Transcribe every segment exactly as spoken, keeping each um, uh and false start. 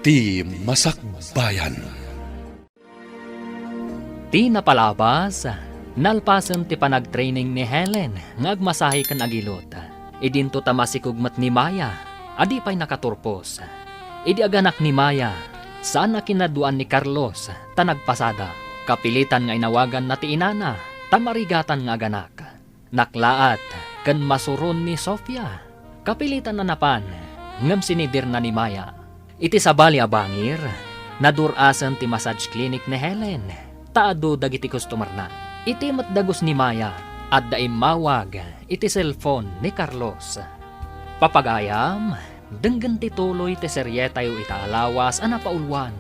Ti Masakbayan. Ti napalabas, nalpasen ti panagtraining ni Helen nga agmasahe ken agilot. Idinto ta masikog met ni Maya a di pay nakaturpos. Idi aganak ni Maya, saan a kinaduan ni Carlos ta nagpasada. Kapilitan nga inawaganna ti inana ta marigatan nga aganak. Naklaat ken masuron ni Sofia. Kapilitan a napan, ngem sinidirna ni Maya. Iti sabali a bangir, nadur-asen ti massage clinic ni Helen, ta adu dagiti customerna. Iti met dagus ni Maya, adda immawag iti cellphone ni Carlos. Papagayam, denggen ti tuloy ti serietayo ita a lawas a napauluan.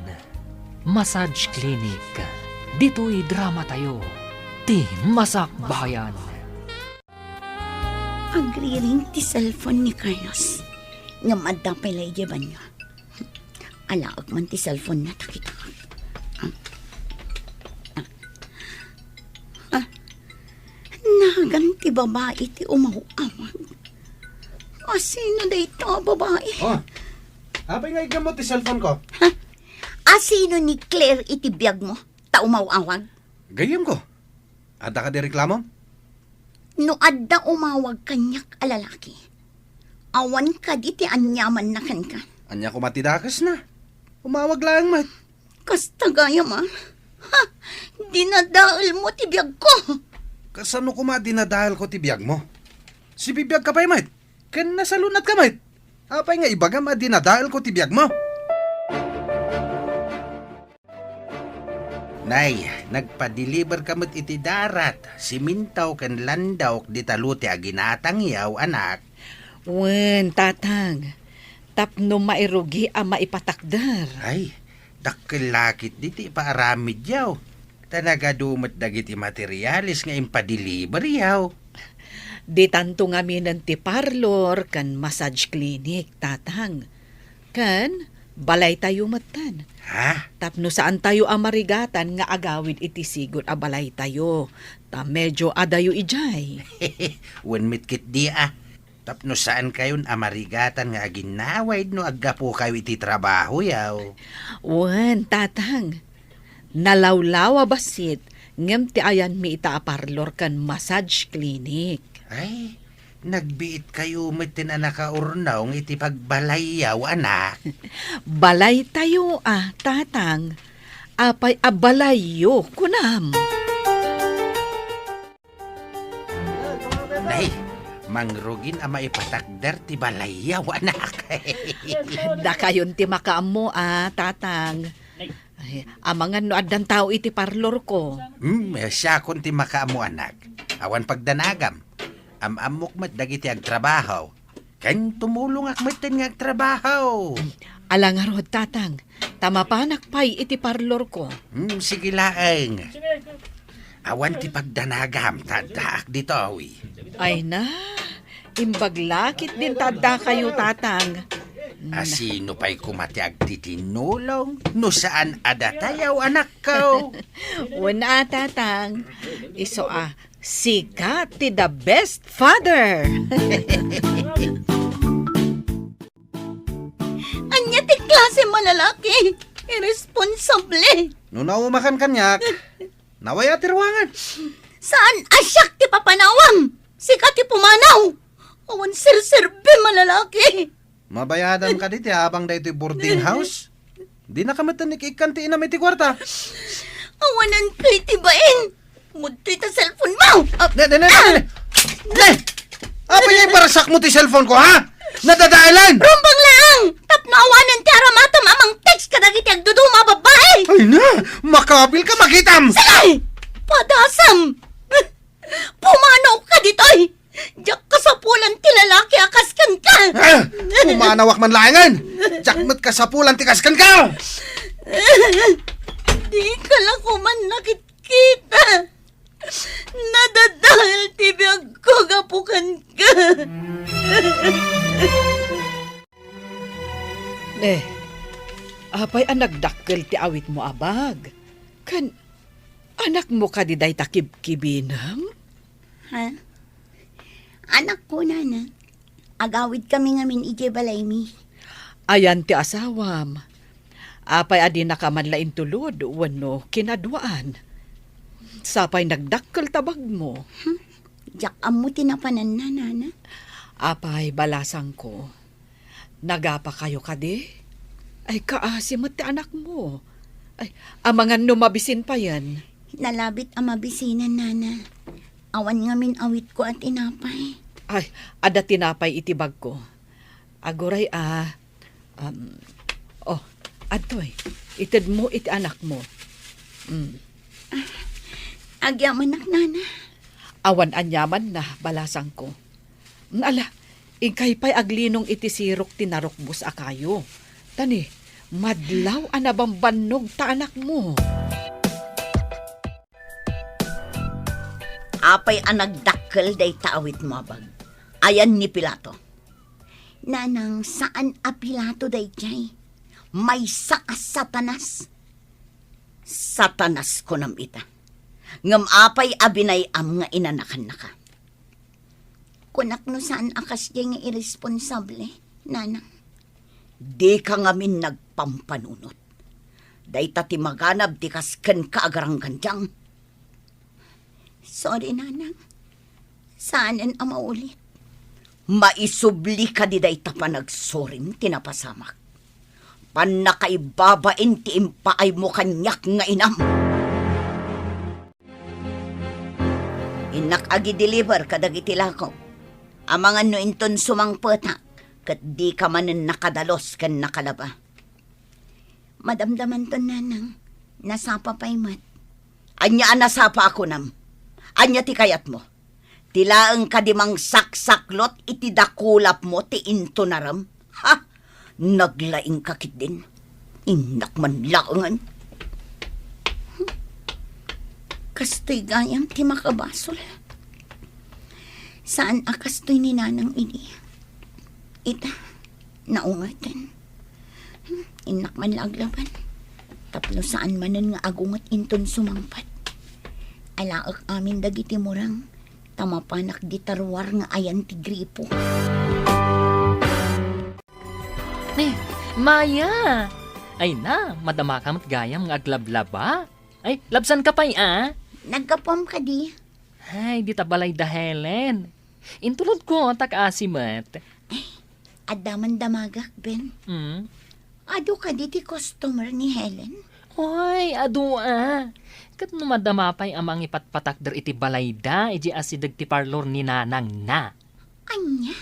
Massage Clinic. Ditoy dramatayo, ti Masakbayan. Agriring ti cellphone ni Carlos. Ngem adda pay la idiay banio. Alaek man ti cellphone na, ta kitaek. Ah. Ah. Nagan ti babai ti umaw-awag. Asino dayta a babai? Oh. Apay nga igam mo ti cellphone ko? Ha? Asino ni Claire iti biag mo? Ta umaw-awag? Gayyem ko. Adda kadi reklamom? No adda umawag kaniak a lalaki, awan kadi ti aniamanna kenka. Ania koma ti dakesna? Umawag laeng met. Kasta gayam a. Ha? Dinadaelmo ti biagko. Kasano koma dinadaelko ti biagmo? Sibibiagka pay met. Ken nasalunatka met. Apay nga ibagam a dinadaelko ti biagmo? Nay, nagpadeliberka met iti darat, siminto ken landok dita lote a ginatangyaw, anak. Wen, tatang. Tapno mairugi a maipatakder. Ay, dakkel la ketdi ti ipaaramidyaw. Ta nagadu met dagiti materiales nga impadeliberyaw. Ditanto ngaminen ti parlor ken massage clinic, tatang. Ken balaytayo metten. Ha? Tapno saantayo a marigatan nga agawid iti sigud a balaytayo, ta medio adayo idiay. Wen met ketdi a. Tapno saankayon a marigatan nga aginnawaid no aggapukayo iti trabahoyaw. Wen, tatang. Nalawlaw a bassit, ngem ti ayanmi ita a parlor ken massage clinic. Ay, nagbiitkayo metten a nakaurnong iti pagbalayyaw, anak. Balaytayo a, tatang. Apay a balayyo, kunam? Nay, mangrugin a maipatakder ti balayyaw, anak. Dakayon ti makaammo a, tatang. Ay, amangan no addan tao iti parlorko. Hmm, siakon ti makaammo, anak. Awan pagdanagam. Am-ammok met dagiti agtrabaho. Ken tumulongak metten nga agtrabaho. Ala ngarud, tatang, ta mapanak pay iti parlorko. Hmm, sige laeng. Awan ti pagdanagam, ta addaak ditoy. Ay na, imbag la ketdin ta addakayo, tatang. Asino pay koma ti agtitinnulong no saan a datayaw, anakko? Wen a, tatang. Isu a, sika ti the best father. Ania ti klase a lalaki? Irresponsable. No naumakan kaniak, nawaya ti ruangan. Saan a siak ti papanawam? Sika ti pumanaw. Awan serserbi a lalaki. Mabayadam kadi ti abang daytoy boarding house? Dinaka met ikkan ti inam iti kuarta. Awanan kay ti bain. Mudtoy ta cellphone mo. Ah, Ne, ne, ne, ne, ne. Ne! Apay nga iparasak mo ti cellphone ko, ha? Nadadaelan! Rumbeng laeng! Tapno awanen ti aramatam a mang-text kadagiti agduduma a babbai! Ay na! Makabil ka, makitam! Sige! Padasam! Pumanaw ka ditoy! Diak kasapulan ti lalaki a kas kenka! Ah! Pumanawak man laengen! Diak met kasapulan ti kas kenka! Di ka la koman nakitkita! Nadadael ti biagko gapu kenka! Eh, apay a nagdakkel ti awitmo a bag? Ken anakmo kadi dayta kibkibinem? Ha? Anakko, nana. Agawidkami ngamin idiay balaymi. Ayan ti asawam. Apay a dinaka man la intulod wenno kinaduaan? Sapay nagdakkel ta bagmo. Hmm, diak ammo ti napananna, nana. Apay, balasangko. Nagapakayo kadi? Ay, kaasi met ti anakmo. Ay, amangan no mabisin payen. Nalabit a mabisinan, nana. Awan ngamin awitko a tinapay. Ay, adda tinapay iti bagko. Aguray a, um, oh, adtoy, itedmo iti anakmo. Mm. Agyamanak, nana. Awan aniamanna, balasangko. Ala, inkay pay aglinong iti sirok ti narukbos a kayo. Tani, madlaw a nabambannog ta anakmo. Apay a nagdakkel dayta awitmo a bag? Ayan ni Pilato? Nanang, saan a Pilato daydiay. Maysa a Satanas. Satanas kunam ita. Ngem apay a binay-am nga inanakannaka? Kunak no saan a kasdiay nga irresponsable, nanang. Dika ngamin nagpampanunot. Dayta ti maganab ti kas kenka a garanggandiang. Sorry, nanang. Saanen a maulit. Maisubli kadi dayta panagsorim ti napasamak. Pannakaibabain ti impaaymo kaniak nga inam. Innak agi-deliver kadagiti lakok. Amangan no inton sumangpetak, ket dika manen nakadalus ken nakalaba. Madamdamanton, nanang. Nasapa pay met. Ania a nasapa a kunam? Ania ti kayatmo? Ti laeng kadi mangsaksaklot iti dakulapmo ti intunarem? Ha? Naglaingka ketdin. Innak man laengen. Kastoy gayam ti makabasol. Saan a kastoy ni nanang idi. Ita, naungetan. Innak man la aglaban. Tapno saan manen nga agunget inton sumangpet. Alaek amin dagiti murang, ta mapanak di tarwar nga ayan ti gripo. Ne, Maya! Ay na, madamaka met gayam nga aglablaba. Ay, labsanka pay a? Naggapuam kadi. Ay, dita balay da Helen. Intulodko, ta kaasi met. Ay, adda man damagak, Ben. Hmm? Adu kadi ti customer ni Helen? Oy, adu a. Ket no madama pay a mangipatpatakder iti balayda, idiay asideg ti parlor ni nanangna. Ania?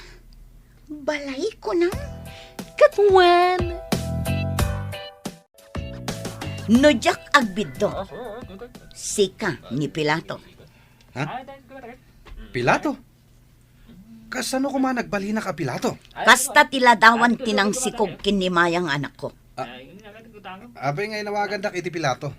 Balay kunam? Ket wen. No diak agbiddut, sika ni Pilato. Ha? Pilato? Kasano koma nagbalinak a Pilato? Kasta ti ladawan ti nangsikog ken ni Maya nga anakko. A-, apay nga inawagandak iti Pilato?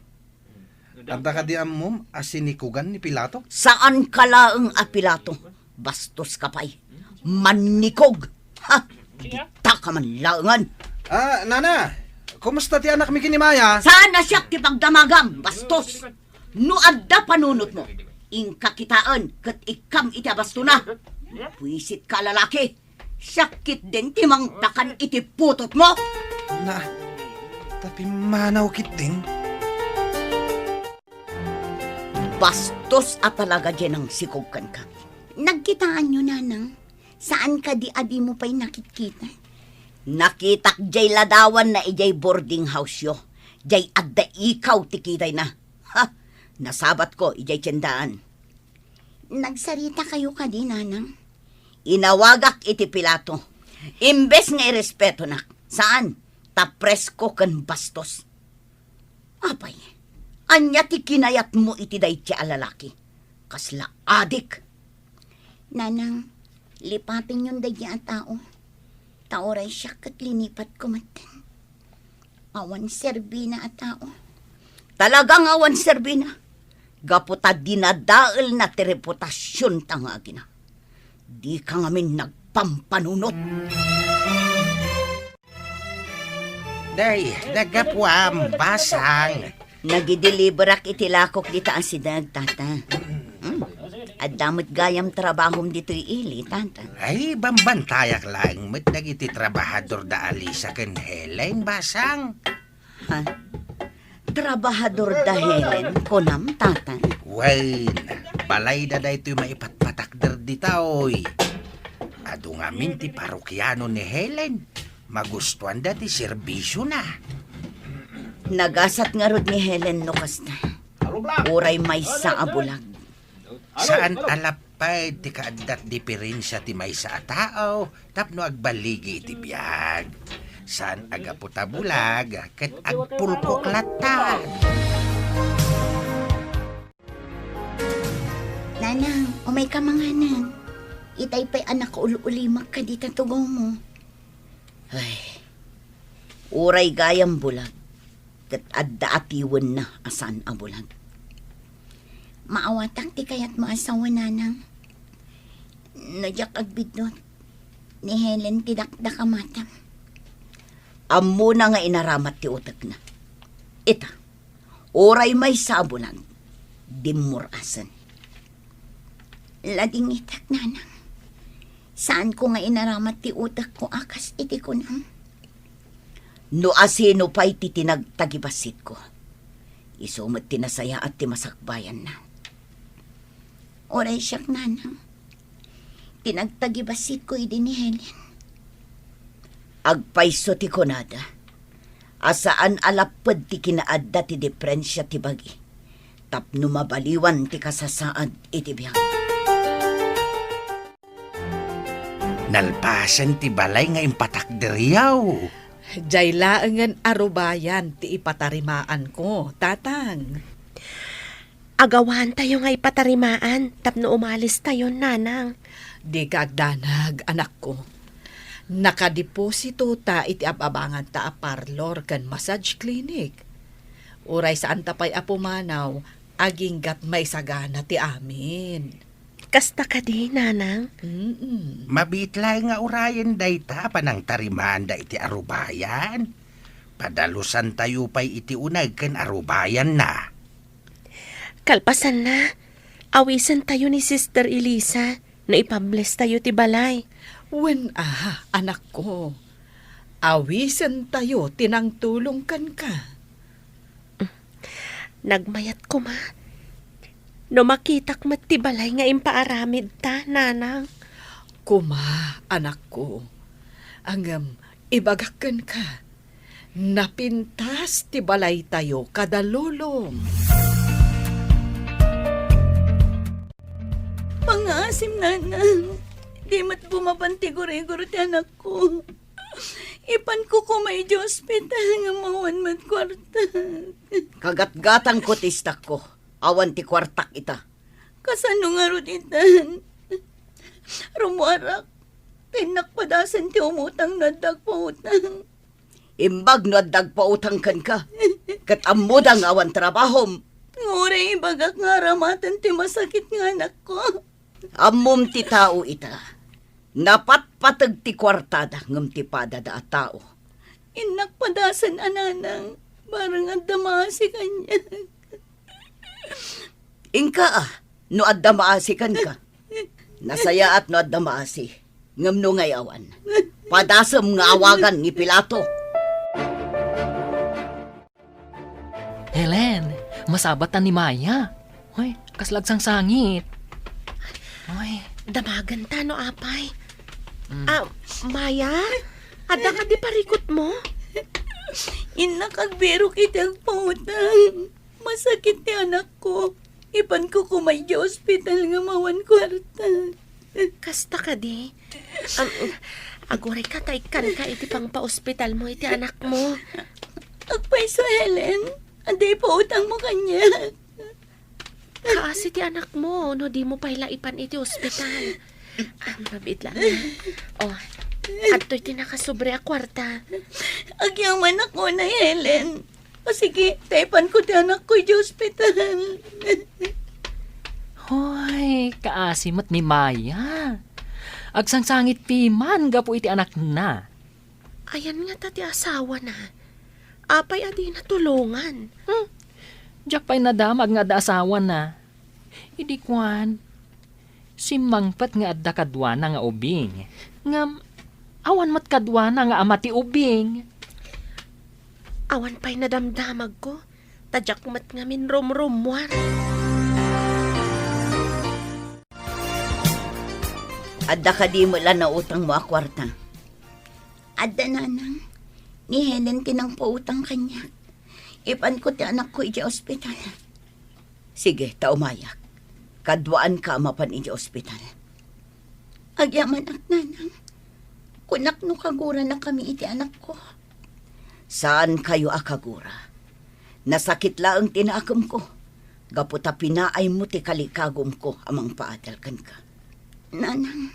Adda kadi ammom a sinikugan ni Pilato? Saanka laeng a Pilato. Bastoska pay. Mannikog. Ha? Dita ka man laengen. Ah, nana, kumusta ti anakmi ken ni Maya? Saan a siak ti pagdamagam, bastos? No adda panunotmo, inka kitaen ket ikkam iti abastona. Buisitka a lalaki. Siak ketdin ti mangpakan iti putotmo. Na, ta pimmanaw ketdin. Bastos a talaga diay nangsikog kenka. Nagkitaanyo, nanang? Saan kadi a dimo pay nakitkita? Nakitak diay ladawanna idiay boarding house-yo. Diay adda ikaw ti kitayna. Ha! Nasabatko idiay tiendaan. Nagsaritakayo kadi, nanang? Inawagak iti Pilato. Imbes nga irespetonak, saan, ta presko ken bastos. Apay, ania ti kinayatmo iti daydiay a lalaki? Kasla adik. Nanang, lipatenyon daydiay a tao. Ta uray siak ket linipatko metten. Awan serbina a tao. Talaga nga awan serbina. Gapu ta dinadaelna ti reputasionta nga agina. Dika ngamin nagpampanunot. Day, naggapuam, basang. Nagideliverak iti lakok dita asideg, tata. Hmm. Adda met gayam trabahom ditoy ili, tata. Ay, bambantayak laeng met dagiti trabahador da Alisa ken Helen, basang. Ha? Trabahador da Helen, kunam, tatang? Wen, balayda daytoy maipatpatakder ditoy. Adu ngamin ti parokiano ni Helen. Magustuanda ti serbisiona. Nagasat ngarud ni Helen no kasta. Uray maysa a bulag. Saan a lapad ti kaaddat diferensia ti maysa a tao tapno agbaligi iti biag. Saan a gapu ta bulag ket agpulkok latta. Nanang, umay ka manganan. Itay pay a nakaul-ulimak kadita tugaw mo. Ay, uray gayam bulag, ket adda atiwenna a saan a bulag. Maawatak ti kayatmo a sawen, nanang. No diak agbiddut, ni Helen ti dakdakamatam. Ammona nga inaramat ti utekna. Ita, uray maysa a bulag, dimmur-asen. Ladingitak, nanang. Saanko nga inaramat ti utekko a kas iti kunam. No asino pay ti tinagtagibasitko, isu met ti nasayaat ti masakbayanna. Uray siak, nanang, tinagtagibasitko idi ni Helen. Agpayso ti kunada a saan a lapped ti kinaadda ti diferensia ti bagi tapno mabaliwan ti kasasaad iti biag. Nalpasen ti balay nga impatakderyaw. Diay laengen a rubayan ti ipatarimaanko, tatang. Agawantayo nga ipatarimaan tapno umalistayon, nanang. Dika agdanag, anakko. Nakadeposito ta iti ab-abanganta a parlor ken massage clinic. Uray saanta pay a pumanaw, agingga't maisagana ti amin. Kasta kadi, nanang? Mm-mm. Mabiit laeng nga urayen dayta a panangtarimaanda iti arubayan. Padalusantayo pay iti uneg ken arubayanna. Kalpasanna, awisentayo ni Sister Elisa no ipablestayo ti balay. Wen a, anakko. Awisentayo ti nangtulong kenka. Nagmayat koma no makitak met ti balay nga impaaramidta, nanang. Koma, anakko. Ngem, ibagak kenka, napintas ti balaytayo kada lulong. Pangngaasim, nanang. Di met bumaban ti gurigor ti anakko. Ipanko koma idiay ospital ngem awan met kuarta. Kagatgatangko ti istakko. Awan ti kuartak ita. Kasano ngarud itan? Rummuarak. Innak padasen ti umutang no adda agpautang. Imbag no adda agpautang kenka. Ket ammoda nga awan trabahom. Nga uray ibagak nga aramaten ti masakit nga anakko. Ammom ti tao ita. Napatpateg ti kuartada ngem ti padada a tao. Innak padasen a nanang, bareng adda maasi kaniak. Inka a, no adda maasi kenka. Nasayaat no adda maasi, ngem no ngay-awan, padasem nga awagan ni Pilato. Helen, masabattan ni Maya. Hoy, kasla agsangsangit. Hoy. Damagenta no apay. Mm. Ah, Maya? Adda kadi parikutmo? Innak agbirok iti agpautang. Masakit ti anakko. Ipanko koma idiay ospital ngem awan kuarta. Kasta kadi? Am, agurayka ta ikkanka iti pangpaospitalmo iti anakmo. Agpayso, Helen. Adda ipautangmo kaniak. Kaasi ti anakmo no dimo pay la ipan iti ospital. Ah, mabiit lang. Oh, adtoy ti nakasobra a kuarta. Agyamanak unay, Helen. O sige, ta ipanko ti anakko idiay ospital. Hoy, kaasi met ni Maya. Agsangsangit piman gapu iti anakna. Ayan ngata ti asawana? Apay a dina tulongan? Hmm. Diak pay nadamag nga adda asawana. Idi kuan, simmangpet nga adda kaduana nga ubing. Ngem, awan met kaduana nga ama ti ubing. Awan pay nadamdamagko, ta diak met ngamin rumrummuar. Adda kadi met la nautangmo a kuarta? Adda, nanang. Ni Helen ti nangpautang kaniak. Ipanko ti anakko idiay ospital. Sige, ta umayak. Kaduaanka a mapan idiay ospital. Agyamanak, nanang. Kunak no kaguranakami iti anakko. Saankayo a kagura. Nasakit laeng ti nakemko. Gapu ta pinaaymo ti kalikagumko a mangpaadal kenka. Nanang,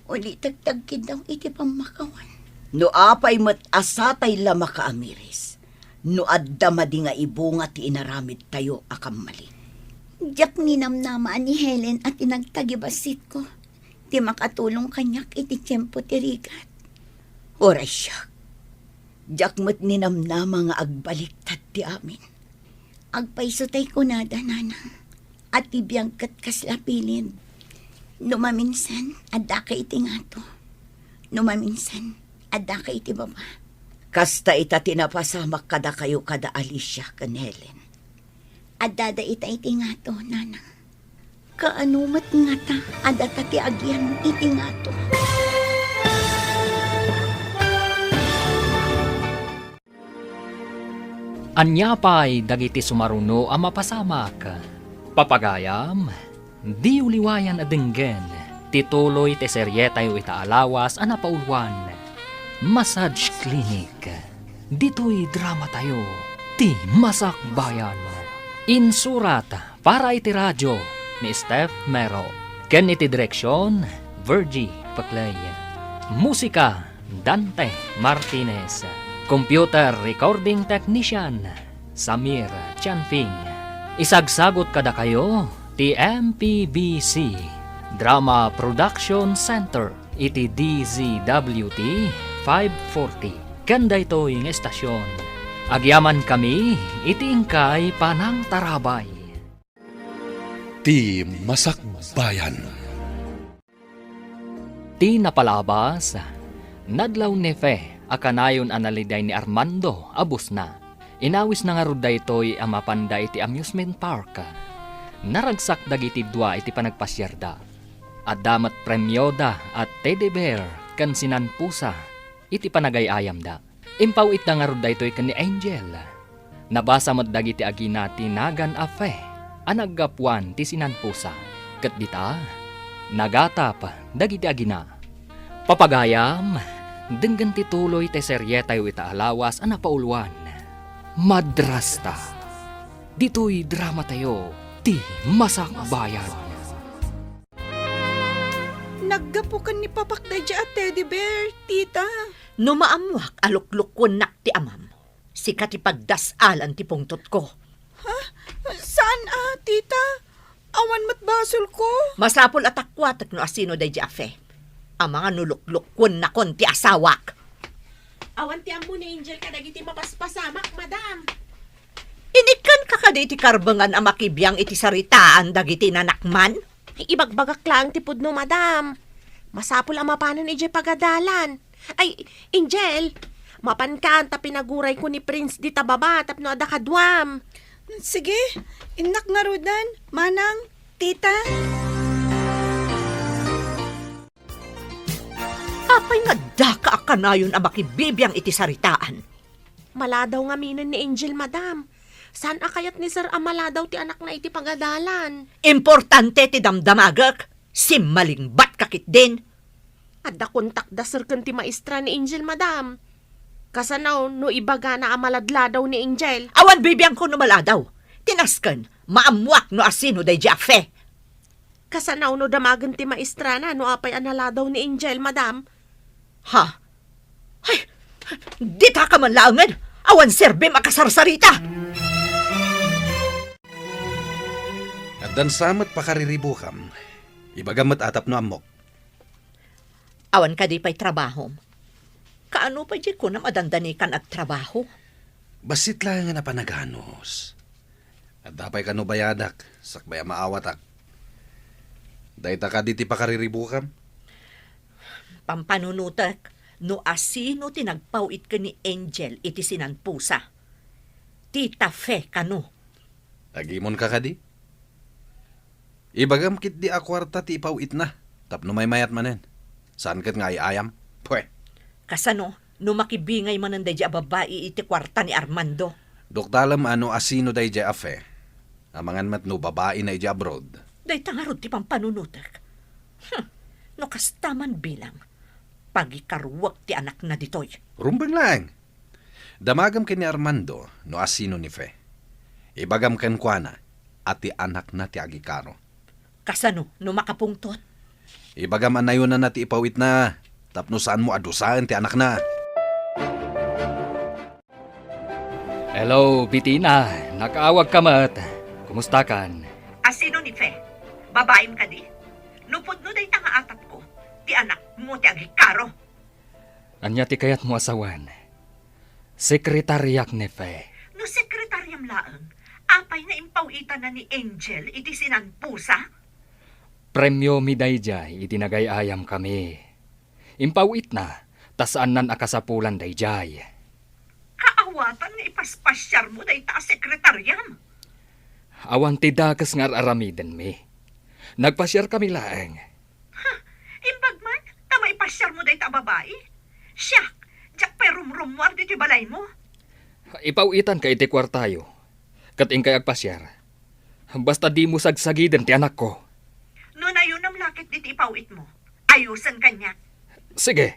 ulitek ti agkiddaw iti pammakawan. No apay met a satay la makaamiris, no adda madi nga ibunga ti inaramidtayo a kammalin. Diak ninamnama a ni Helen a ti nagtagibasitko ti makatulong kaniak iti tiempo ti rigat. Uray siak, diak met ninamnama nga agbaliktad ti amin. Agpayso tay kunada, nanang, a ti biag ket kasla pilin. No maminsan, addaka iti ngato. No maminsan, addaka iti baba. Kasta ita ti napasamak kadakayo kada Alicia ken Helen. Addada ita iti ngato, nanang. Kaano met ngata a data ti agyan iti ngato? Ania pay dagiti sumaruno a mapasamak? Papagayam, diyo liwayan a denggen ti tuloy ti serietayo ita a lawas a napauluan, Massage Clinic. Ditoy dramatayo, ti Masakbayan. Insurat para iti radio ni Steph Mero, ken iti direksion, Virgie Paclay. Musika, Dante Martinez. Computer recording technician, Samir Chanfing. Isagsagot kadakayo ti M P B C Drama Production Center iti D Z W T five forty. Ken daytoy nga estasion, agyamankami iti inkay panangtarabay. Ti Masakbayan. Ti napalabas, nadlaw ni Fe a kanayon a naliday ni Armando a busna. Inawisna ngarud daytoy a mapanda iti amusement park. Naragsak dagiti dua iti panagpasiarda. Adda met premioda a teddy bear ken sinanpusa iti panagay-ayamda. Impaw-itda ngarud daytoy ken ni Angel. Nabasa met dagiti agina ti nagan a Fe a naggapuan ti sinanpusa. Ket dita, nagatap dagiti agina. Papagayam, denggen ti tuloy ti serietayo ita a lawas a napauluan, Madrasta. Ditoy dramatayo ti Masakbayan. Naggapu ken ni Papak daydiay a teddy bear, tita. No maammoak a luklukkuennak ti amam, sika ti pagdas-alan ti pungtotko. Ha? Saan a, tita? Awan met basolko. Masapul a takkuatek no asino daydiay a Fe. Amangan no luklukkuennakon ti asawak. Awan ti ammo ni Angel kadagiti mapaspasamak, madam. Inikkanka kadi iti karbengan a makibiang iti saritaan dagiti nanakman? Ay, ibagbagak laeng ti pudno, madam. Masapul a mapanen idiay pagadalan. Ay, Angel, mapankan ta pinagurayko ni Prince dita baba tapno adda kaduam. Sige, innak ngaruden, manang, tita. Apay nga addaka a kanayon a makibibiang iti saritaan? Maladaw ngaminen ni Angel, madam. Saan a kayat ni Sir a maladaw ti anakna iti pagadalan? Importante ti damdamagek. Simmalingbatka ketdin. Adda kontak da Sir ken ti maestra ni Angel, madam. Kasano no ibagana a maladladaw ni Angel? Awan bibiangko no maladaw. Ti nasken, maammoak no asino daydiay a Fe. Kasano no damagen ti maestrana no apay a naladaw ni Angel, madam? Ha? Ay, ditaka man laengen. Awan serbim a kasarsarita. Addan sa met pakariribukam. Ibagam met a tapno ammok. Awan kadi pay trabahom? Kaano pay diay kunam a dandanikan agtrabaho? Bassit laengen a panaganus. Adda pay kano bayadak, sakbay a maawatak. Dayta kadi ti pakariribukam? Pampanunotek, No asino ti nagpaw-it ken ni Angel iti sinanpusa? Tita Fe kano? Agimonka kadi? Ibagam ketdi a kuarta ti ipaw-itna tapno maymayat manen. Saan ket nga ay-ayam? Pwe! Kasano no makibingay manen daydi a babai iti kuarta ni Armando? Duktalem a no asino daydi a Fe. Amangan met no babaina iti abroad. Dayta ngarud ti pampanunotek. Hmm, no kasta man bilang, pagikaruek ti anakna ditoy. Rumbeng laeng. Damagem ken ni Armando no asino ni Fe. Ibagam kenkuana a ti anakna ti agikaro. Kasano no makapungtot? Ibagam a nayonanna ti ipaw-itna tapno saanmo a dusaen ti anakna. Hello, Bitina. Nakaawagka met. Kumustakan? Asino ni Fe? Babaim kadi? No pudno dayta nga atapko, ti anakmo ti agikaro. Ania ti kayatmo a sawen? Sekretariak ni Fe. No sekretariam laeng, apay nga impaw-itanna ni Angel iti sinanpusa? Premiomi daydiay idi nagay-ayamkami. Impaw-itna, ta saannan a kasapulan daydiay. Kaawatan nga ipaspasiarmo dayta a sekretariam. Awan ti dakes nga ar-aramidenmi. Nagpasiarkami laeng. Ha, imbag man, ta maipasiarmo dayta a babai? Siak, diak pay rumrummuar ditoy balaymo. Ipaw-itanka iti kuartayo, ket inkay agpasiar. Basta dimo sagsagiden ti anakko. No nayonam la ketdi ti ipaw-itmo, ayosen kaniak. Sige,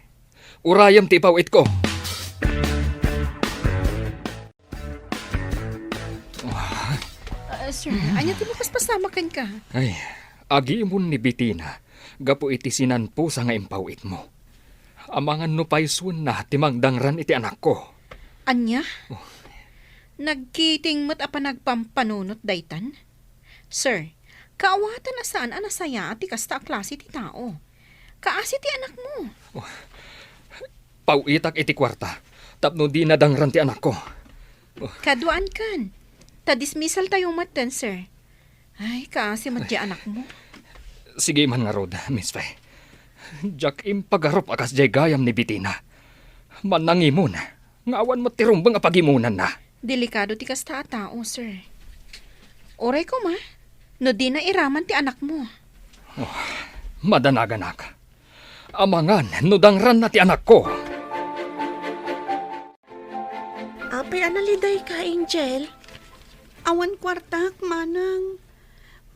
urayem ti ipaw-itko. Ah, sir, ania ti mapaspasamak kenka? Ay, agimon ni Bitina gapu iti sinanpusa nga impaw-itmo. Amangan no paysuenna ti mangdangran iti anakko. Ania? Oh. Nagkiting met a panagpampanunot daytan? Sir, kaawatan a saan a nasayaat ti kasta a klase ti tao. Kaasi ti anakmo. Oh. Paw-itak iti kuarta tapno dina dangran ti anakko. Oh. Kaduaankan. Ta dismissaltayo metten, sir. Ay, kaasi met diay anakmo. Sige man ngarud, Miss Fe. Diak impagarup a kasdiay gayam ni Bitina. Mannangimon nga awan met ti rumbeng a pagimonanna. Delikado ti kasta a tao, sir. Uray koma, no dina iraman ti anakmo. Oh, madanaganak. Amangan no dangranna ti anakko. Apay a nalidayka, Angel? Awan kuartak, manang.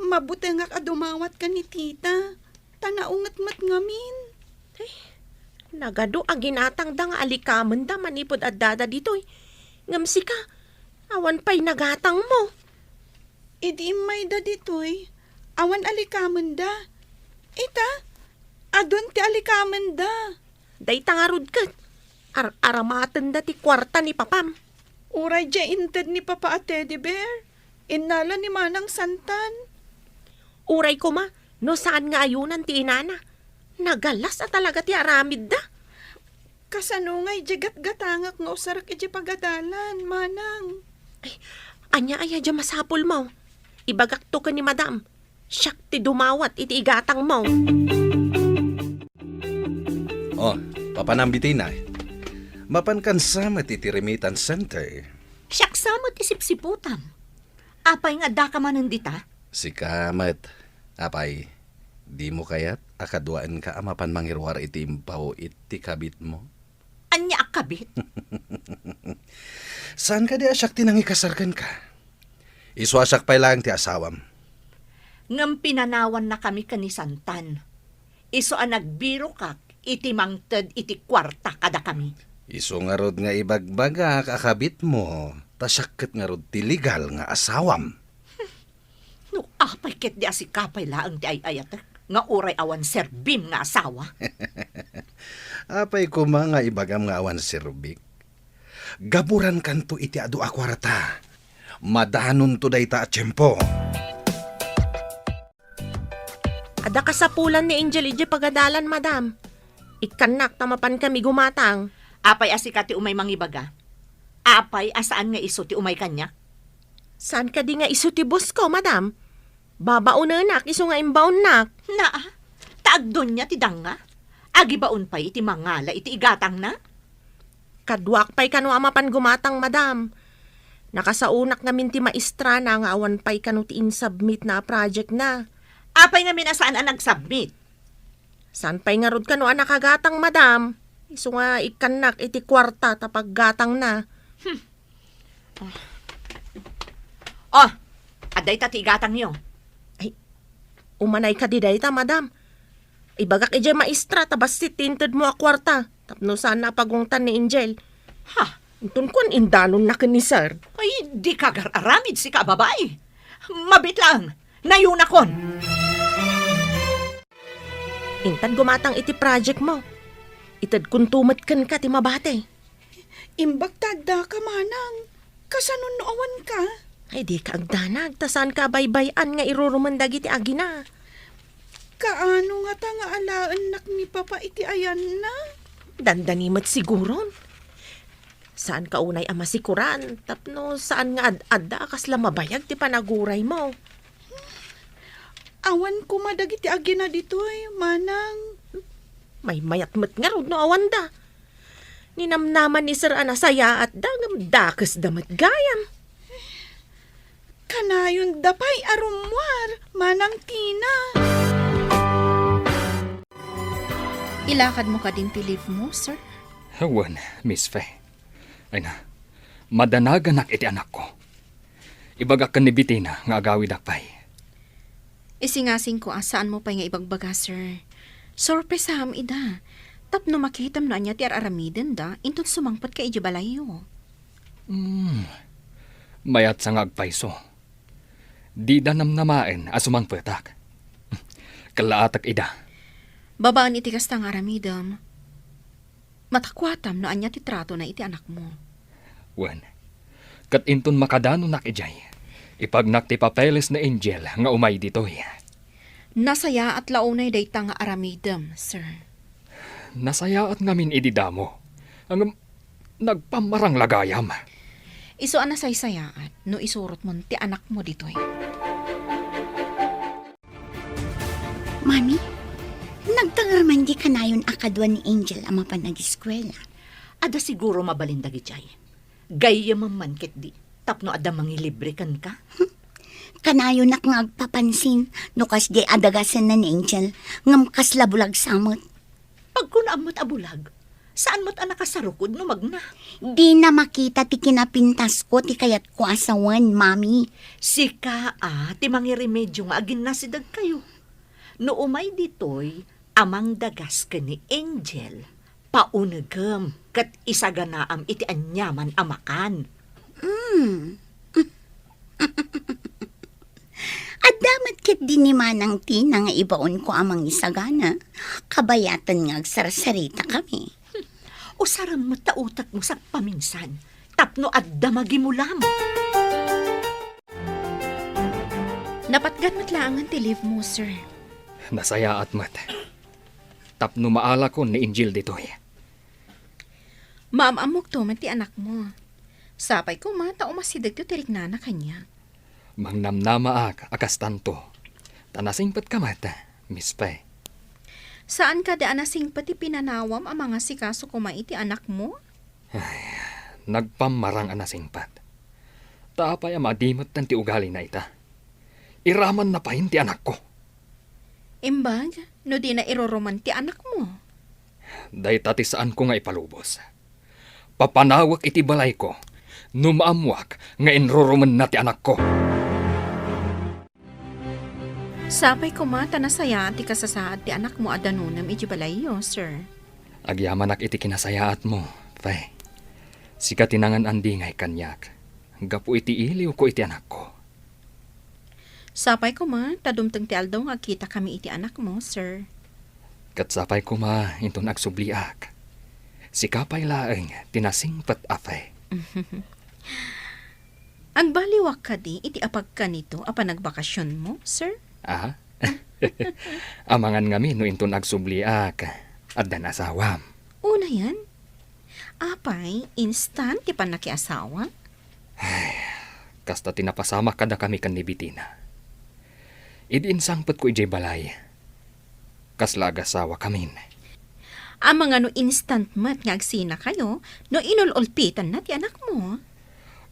Mabutengak a dumawat ken ni tita. Ta naunget met ngamin. Ay, nagadu a ginatangda nga alikamenda manipud addada ditoy. Ngem sika, awan pay nagatangmo. Idi immayda ditoy, awan alikamenda. Ita, adun ti alikamenda. Dayta ngarud ket, ar-aramatenda ti kuarta ni papam. Uray diay inted ni Papa a teddy bear, innala ni Manang Santan. Uray koma, no saan nga ayonan ti inana. Nagalas a talaga ti aramidda. Kasano ngay diay gatgatangak nga usarek idiay pagadalan, Manang? Ay, ania aya diay masapulmo? Ibagakto ken ni Madam. Siak ti dumawat iti igatangmo. Oh, papanam Bitina. Mapankan sa met iti remittance center. Siak sa met ti sipsiputam. Apay nga addaka manen dita? Sika met, apay, dimo kayat a kaduaenka a mapan mangiruar iti impaw-it ti kabitmo? Ania a kabit? Saan kadi a siak ti nangikasar kenka? Isu a siak pay laeng ti asawam. Ngem pinanawannakami ken ni Santan. Isu a nagbirokak iti mangted iti kuarta kadakami. Isu ngarud nga ibagbagak a kabitmo, ta siak ket ngarud ti legal nga asawam. No apay ketdi a sika pay laeng ti ay-ayatek nga uray awan serbim nga asawa. Apay koma nga ibagam nga awan serbik? Gaburankanto iti adu a kuarta. Madanonto dayta a tiempo. Adda kasapulan ni Angel idiay pagadalan, madam. Ikkannak ta mapankami gumatang. Apay a sika ti umay mangibaga? Apay a saan nga isu ti umay kaniak? Saan kadi nga isu ti boss ko, madam? Babaonenak isu nga imbaonnak. Naa, ta agdunia ti danga. Agibaon pay iti mangala iti igatangna? Kaduak pay kano a mapan gumatang, madam. Nakasaonak ngamin ti maestrana nga awan pay kano ti insubmitna a projectna. Apay ngamin a saan a nagsubmit? Saan pay ngarud kano a nakagatang, madam? Isu nga ikkannak iti kuarta ta paggatangna. Hmm. Oh, adda ita ti igatangyo. Ay, umanay kadi dayta, madam. Ibagak idiay maestra ta bassit ti intedmo a kuarta tapno saanna a pagungtan ni Angel. Ha? Inton kuan, indanonna ken ni Sir. Ay, dika agar-aramid, sika a babai. Mabiit laeng, nayonakon. Intan gumatang iti projectmo. Itedkonto met kenka ti mabati. Imbag ta addaka, manang. Kasano no awanka? Ay, dika agdanag, ta saanka a baybay-an nga irurumen dagiti agina. Kaano ngata nga alaennak ni Papa iti ayanna? Dandani met siguron. Saanka unay a masikoran, tapno saan nga ad-adda a kasla mabayag ti panaguraymo. Awan koma dagiti agina ditoy, manang. Maymayat met ngarud no awanda. Ninamnaman ni Sir a nasayaatda ngem dakesda met gayam. Kanayonda pay a rummuar, Manang Tina. Ilakadmo kadin ti leave mo, sir? Wen, Miss Fe. Ay na, madanaganak iti anakko. Ibagak ken ni Bettina nga agawidak pay. Isingasingko a saanmo pay nga ibagbaga, sir. Sorpresaam ida. Tapno makitam no ania ti ar-aramidenda, inton sumangpetka idiay balayyo. Hmm. Mayatsa nga agpayso. Dida namnamaen a sumangpetak. Kellaatek ida. Babaen iti kasta nga aramidem, matakuatam no ania ti tratona iti anakmo. Wen, ket inton makadanonak idiay, ipagnak ti papeles ni Angel nga umay ditoy. Nasayaat la unay dayta nga aramidem, sir. Nasayaat ngamin idi damo. Ngem nagpammarang la gayam. Isu a nasaysayaat no isurotmon ti anakmo ditoy. Mami, nagtanger man di kanayon a kadua ni Angel a mapan ageskuela? Adda siguro mabalin dagidiay. Gayyemem man ketdi, tapno adda mangilibre kenka. Kanayonak nga agpapansin no kasdiay a dagasenna ni Angel, ngem kasla bulag sa met. Pagkunaam met a bulag, saan met a nakasarukod no magna? Dina makita ti kinapintasko ti kayatko a sawen, Mami. Sika a ti mangiremedio nga aginnasidegkayo. No umay ditoy a mangdagas ken ni Angel, paunegem ket isaganaam iti aniaman a makan. Mm. Adda met ketdi ni Manang Tina nga ibaonko a mangisagana. Kabayaten nga agsarsaritakami. Usarem met ta utekmo sagpaminsan tapno adda magimulam. Napatgan met laengen ti leave mo, sir. Nasayaat met. Tapno maalakon ni Angel ditoy. Maam-ammokto met ti anakmo. Sapay koma ta umasidegto ti riknana kaniak. Mangnamnamaak a kastanto. Ta nasingpetka met, Miss Fe. Saan kadi a nasingpet ti pinanawam a mangasikaso koma iti anakmo? Ay, nagpammarang a nasingpet. Ta apay a madimetten ti ugalina ita? Iramanna payen ti anakko. Imbag, no dina iruruman ti anakmo? Dayta ti saanko nga ipalubos. Papanawek iti balayko no maammoak nga inrurumenna ti anakko. Sapay koma ta nasayaat ti kasasaad ti anakmo a danunem iti balayyo, sir. Agyamanak iti kinasayaatmo, Fe. Sika ti nangan-andingay kaniak gapu iti iliwko iti anakko. Sapay koma ta dumteng ti aldaw nga agkitakami iti anakmo, sir. Ket sapay koma inton agsubliak. Sika pay laeng ti nasingpet a Fe. Agbaliwak kadi iti apagkanito a panagbakasionmo, sir? Ah? Amangan ngamin no inton agsubliak, addan asawam. Unayen? Apay, instant ti pannakiasawa? Ay, kasta ti napasamak kadakami ken ni Bettina. Idi insangpetko idiay balay, kasla agasawakamin. Amangan no instant met nga agsinakayo no inul-ulpitanna ti anakmo.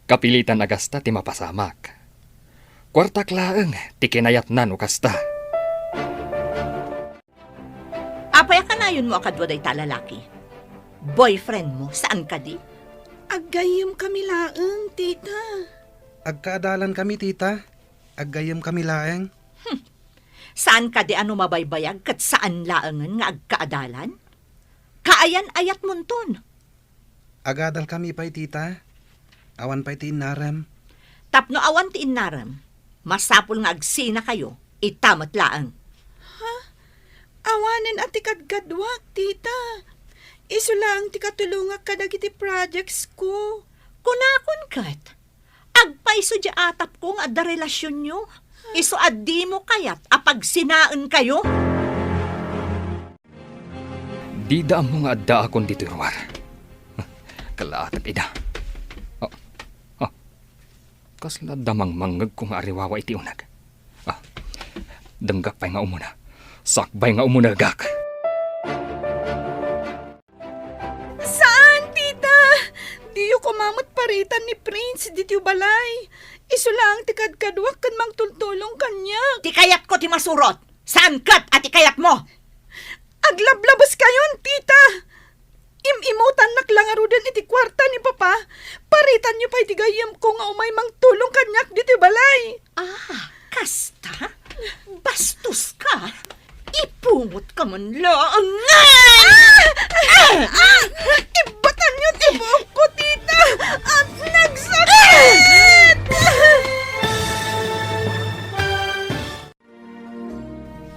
Kapilitan a gasta ti mapasamak. Kuartak laeng ti kinayatna no kasta. Apay a kanayonmo a kadua dayta a lalaki? Boyfriendmo, saan kadi? Aggayyemkami laeng, tita. Agkaadalankami, tita. Aggayyemkami laeng. Hmm. Saan kadi a no mabaybayag ket saan laengen nga agkaadalan? Kaayan-ayatmonton. Agadalkami pay, tita. Awan pay ti innarem. Tapno awan ti innarem, masapul nga agsinakayo, ita met laeng. Ha? Awanen a ti kadkaduak, tita. Isu laeng ti katulongak kadagiti projects ko. Kunakon ket, agpayso diay atapko nga adda relasionyo. Isu a dimo kayat a pagsinaenkayo. Dida ammo nga addaakon ditoy ruar. Kalaatek ida. Oh, oh. Kasla adda mangmangngegko nga ariwawa iti uneg. Ah, denggak pay nga umuna. Sakbay nga umunegak. Saan, tita? Diyo koma met paritan ni Prince ditoy balay. Isu laeng ti kadkaduak ken mangtultulong kaniak. Ti kayatko ti masurot. Saan ket a ti kayatmo? Aglablabes kayon, tita! Im-imutannak la ngaruden iti kuarta ni Papa. Paritanyo pay ti gayyemko nga umay mangtulong kaniak ditoy balay. Ah, kasta? Bastos ka! Ipungot ka man laeng! Ah! Ah! Ah! Ibbatanyo ti buokko, tita! At nagsakit!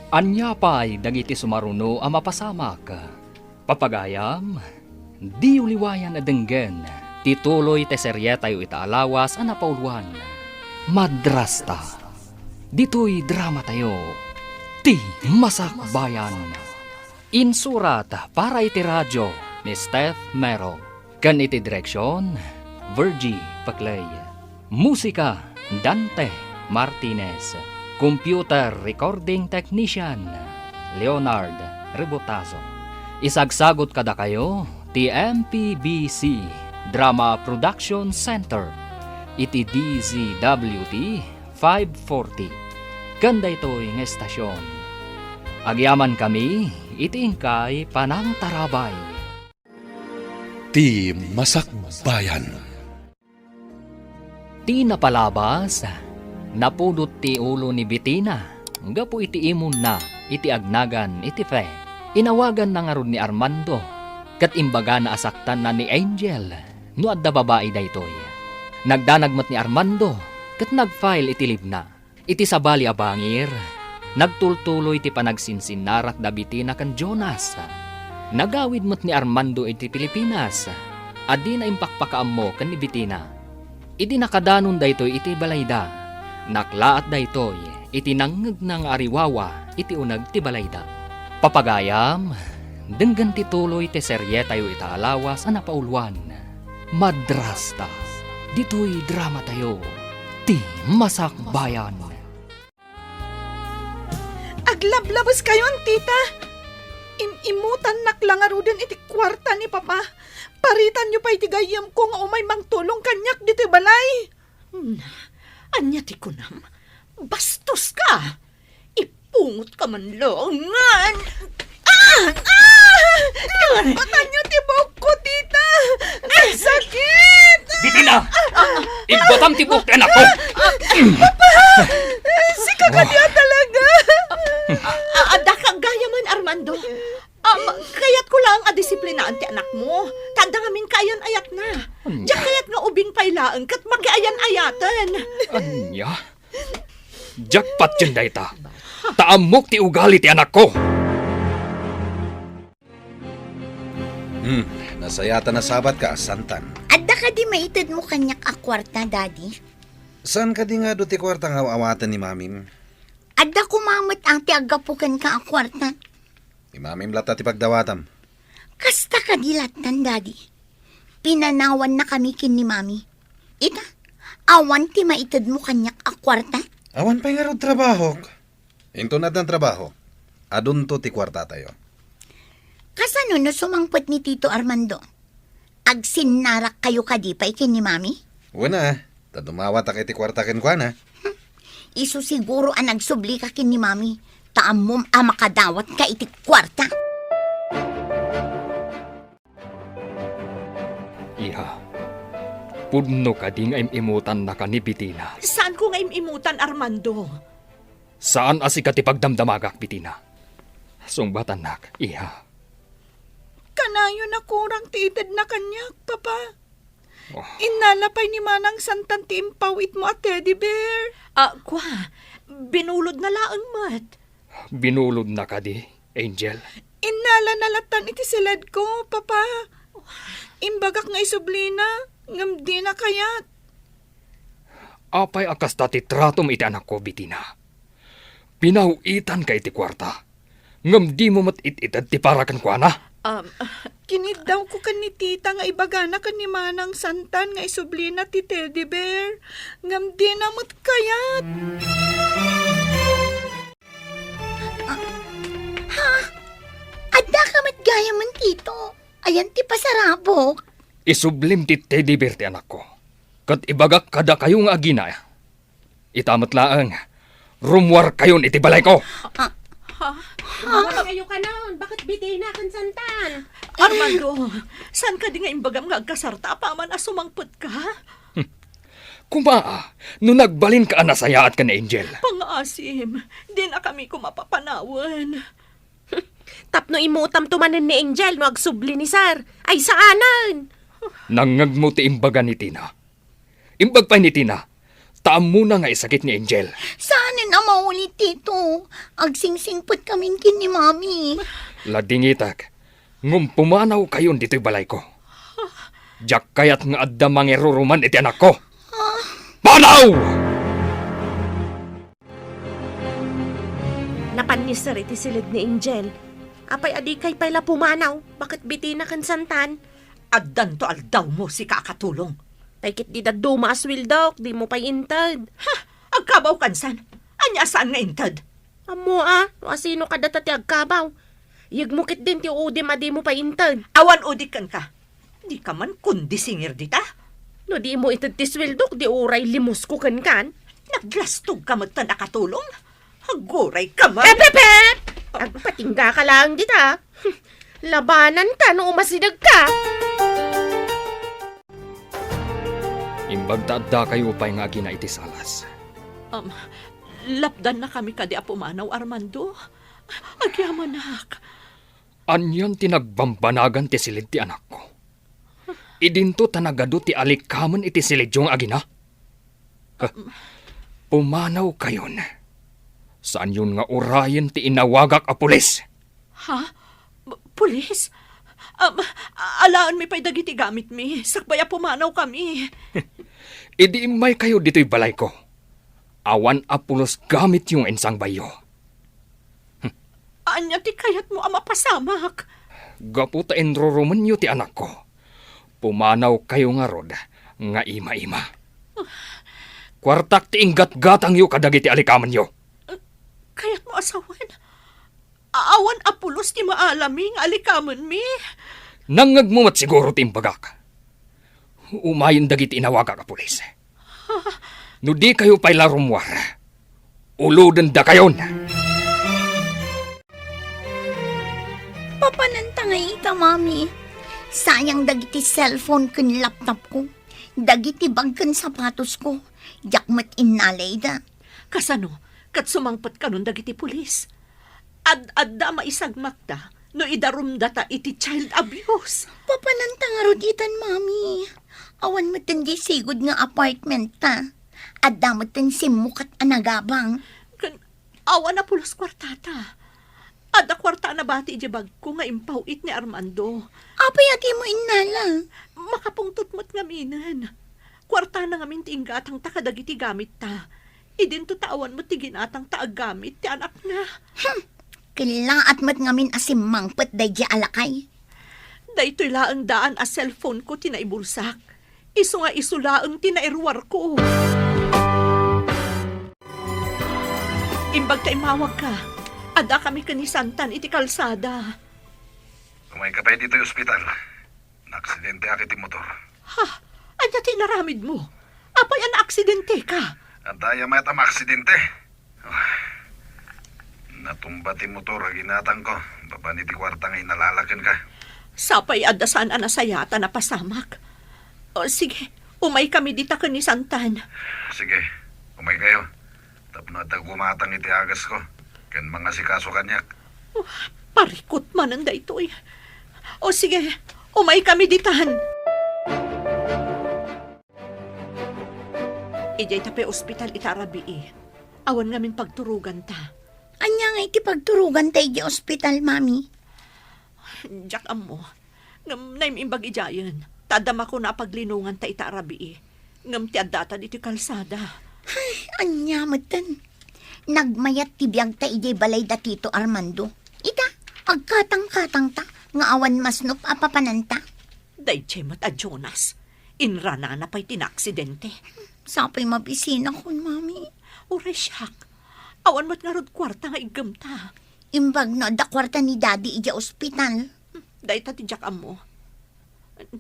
Ania pay dagiti sumaruno a mapasamak? Papagayam, diyo liwayan a denggen ti tuloy ti serietayo ita a lawas a napauloan, Madrasta. Ditoy dramatayo, Ti Masakbayan. Insurat para iti radio ni Steph Mero. Ken iti direksion, Virgie Paclay. Musika, Dante Martinez. Computer recording technician, Leonard Rebotazo. Isagsagot kadakayo ti M P B C Drama Production Center iti D Z W T five forty. Ken daytoy nga estasion, agyamankami iti inkay panangtarabay. Ti Masakbayan. Ti napalabas, napudot ti ulo ni Betina gapu iti imonna iti agnagan iti Fe. Inawaganna ngarud ni Armando, ket imbagana a saktanna ni Angel no adda babai daytoy. Nagdanag met ni Armando ket nag-file iti leave-na. Iti sabali a bangir, nagtultuloy ti panagsinsinnarak da Betina ken Jonas. Nagawid met ni Armando iti Pilipinas, a dina impakpakaammo ken ni Betina. Idi nakadanon daytoy iti balayda, naklaat daytoy iti nangngegna nga ariwawa iti uneg ti balayda. Papagayam, denggen ti tuloy ti serietayo ita a lawas a napauloan, Madrasta. Ditoy dramatayo, Ti Masakbayan. Aglablabeskayon, tita! Im-imutannak la ngaruden iti kuarta ni Papa. Paritanyo pay ti gayyemko nga umay mangtulong kaniak ditoy balay. Na, ania ti kunam? Bastos ka! Ipungot ka man laeng ngan. Ah! Ah! Batanyo ti buokko, tita! Nagsakit! Betina! Ibbatam ti buok ti anakko! Papa! Sika kadi a talaga? A-, adda ka gayamen, Armando. Um, kayatko laeng a disiplinaan ti anakmo. Ta adda ngamin kaayan-ayatna. Ania? Diak kayat nga ubing pay laeng ket makiayan-ayaten. Ania? Diak patien dayta. Ta ammok ti ugali ti anakko. Hmm, nasayatan a sabatka, Santan. Adda kadi maitedmo kaniak a kuarta, Daddy? Saan kadi nga adu ti kuarta nga aw-awaten ni Mamim? Adda koma met ti aggapu kenka a kuarta. Ni Mamim latta ti pagdawatam. Kasta kadi lattan, Daddy. Pinanawannakami ken ni Mami. Ita, awan ti maitedmo kaniak a kuarta? Awan pay ngarud trabahok. Inton addan trabaho, adunto ti kuartatayo. Kasano no sumangpet ni Tito Armando? Agsinnarak kayo kadi pay ken ni Mami? Wen a, ta dumawatak iti kuarta kenkuana. Isu siguro a nagsubli ka ken ni Mami, ta ammom a makadawat ka iti kuarta. Iha, pudno kadi nga im-imutan na ka ni Bitina? Saanko nga im-imutan, Armando? Saan a sika ti pagdamdamagak, Bitina. Sungbatannak, iha. Kanayon a kurang ti itedna kaniak, Papa. Oh. Innala pay ni Manang Santan ti impaw-itmo a teddy bear. Ah, kua, binulodna laeng met. Binulodna kadi, Angel? Innalana lattan iti siledko, Papa. Imbagak nga isublina, ngem dina kayat. Apay a kasta ti tratom iti anakko, Bitina? Pinaw-itanka iti kuarta, ngem dimo met it-ited ti para kenkuana? Um, Kiniddawko ken ni Tita nga ibagana ken ni Manang Santan nga isublina ti teddy bear, ngem dina met kayat. Ah, ha? Adda ka met gayamen, Tito? Ayan ti pasarabok. Isublim ti teddy bear ti anakko. Ket ibagak kadakayo nga agina, ita met laeng, rummuarkayon iti balayko. Ah. Ha? Rummuarkayo kanon? Baket Bitina ken Santan? Armando, saan kadi nga imbagam nga agkasarta apaman a sumangpetka? Kuma, no nagbalinka a nasayaat ken ni Angel? Pangaasim, dinakami koma papanawen. Tapno imutamto manen ni Angel no agsubli ni Sir. Ay, saanen! Nangngegmo ti imbaga ni Tina. Imbag pay ni Tina, ta ammona nga isakit ni Angel. Saanen a maulit, Tito. Agsingsingpetkamin ken ni Mami. Ladingitek, ngem pumanawkayon ditoy balayko. Diak kayat nga adda mangiruruman iti anakko. Ah. Panaw! Napan ni Sir iti siled ni Angel. Apay a dikay pay la pumanaw? Baket Bitina ken Santan? Addanto aldawmo, sika a katulong. Tay ket di dadduma a sueldok, dimo pay inted. Ha? Agkabaw kansan? Ania a saan nga inted? Ammo a, no asino kadata ti agkabaw. Yegmo ketdin ti udim a dimo pay inted. Awan udik kenka. Dika man kundi singir dita. No dimo ited ti sueldok, di uray limusko kenkan. Naglastogka metten a katulong. Aguray ka man. Ep, ep, ep! Agpatingga ka laeng dita. Labanan ka no umasideg ka. Imbag ta adda kayo pay nga agina iti salas. Um, lapdan na kami kadi a pumanaw, Armando. Agyamanak. Anian ti nagbambanagan ti silid ti anakko? Idinto ta nagadu ti alikamen iti silidyo nga agina? Ha? Pumanaw kayon. Saanyon nga urayen ti inawagak a pulis. Ha? P-, pulis? Um, alaenmi pay dagiti gamitmi, sakbay a pumanaw kami. Idi immay kayo ditoy balayko, awan a pulos gamityo nga insangbayyo. Ania ti kayatmo a mapasamak? Gapu ta inrurumenyo ti anakko, pumanaw kayo ngarud nga ima-ima. Kuartak ti inggatgatangyo kadagiti alikamenyo. Kayatmo a sawen? Awan a pulos ti maalami nga alikamenmi? Nangngegmo met siguro ti imbagak. Umayen dagiti inawagak a pulis. No di kayo pay la rummuar, ulodendakayon. Papananta ngay ita, Mami. Sayang dagiti cellphone ken laptop ko. Dagiti bag ken sapatos ko. Diak met innalayda. Kasano? Ket sumangpet kanon dagiti pulis? Ad-adda a maisagmakda no idarumdata iti child abuse. Papananta ngarud itan, Mami. Awan metten di sigud nga apartment ta. Adda metten simmukat a nagabang. Ken awan a pulos kuartata. Adda kuarta a nabati idiay bagko nga impaw-it ni Armando. Apay a dimo innala? Makapungtot met ngaminen. Kuartana ngamin ti inggatangta kadagiti gamitta. Idinto ta awan met ti ginatangta a gamit ti anakna. Hmm. Kellaat met ngamin a simmangpet daydiay a lakay. Daytoy laeng daan a cellphone ko ti naibulsak. Isu nga isu laeng ti nairuarko. Imbag ta immawagka, adda kami ken ni Santan iti kalsada. Umayka pay ditoy ospital. Naaksidente ak iti motor. Ha? Ania ti inaramidmo? Apay a naaksidenteka? Adda aya met a maaksidente. Ah, natumba ti motor a ginatangko babaen iti kuarta nga inalala kenka. Sapay adda saan a nasayaat a napasamak. O, sige, umaykami dita ken ni Santan. Sige, umaykayo. Tapno adda gumatang iti agasko ken mangasikaso kaniak. Oh, parikut manen daytoy. O sige, umaykami ditan. Idiay ta pay ospital ita a rabii. Awan ngamin pagturoganta. Ania nga iti pagturoganta idiay ospital, Mami? Diak ammo. Ngem naim-imbag idiayen, ta adda makuna a paglinonganta ita a rabii. Ngem ti addata ditoy kalsada. Ay, ania metten? Nagmayat ti biagta idiay balay da Tito Armando. Ita, agkatangkatangta nga awan masnop a papananta. Daydiay met a Jonas. Inranana pay ti naaksidente. Sapay mabisinakon, Mami. Uray siak. Awan met ngarud kuarta nga iggemta. Imbag no adda kuarta ni Daddy idiay ospital. Dayta ti diak ammo.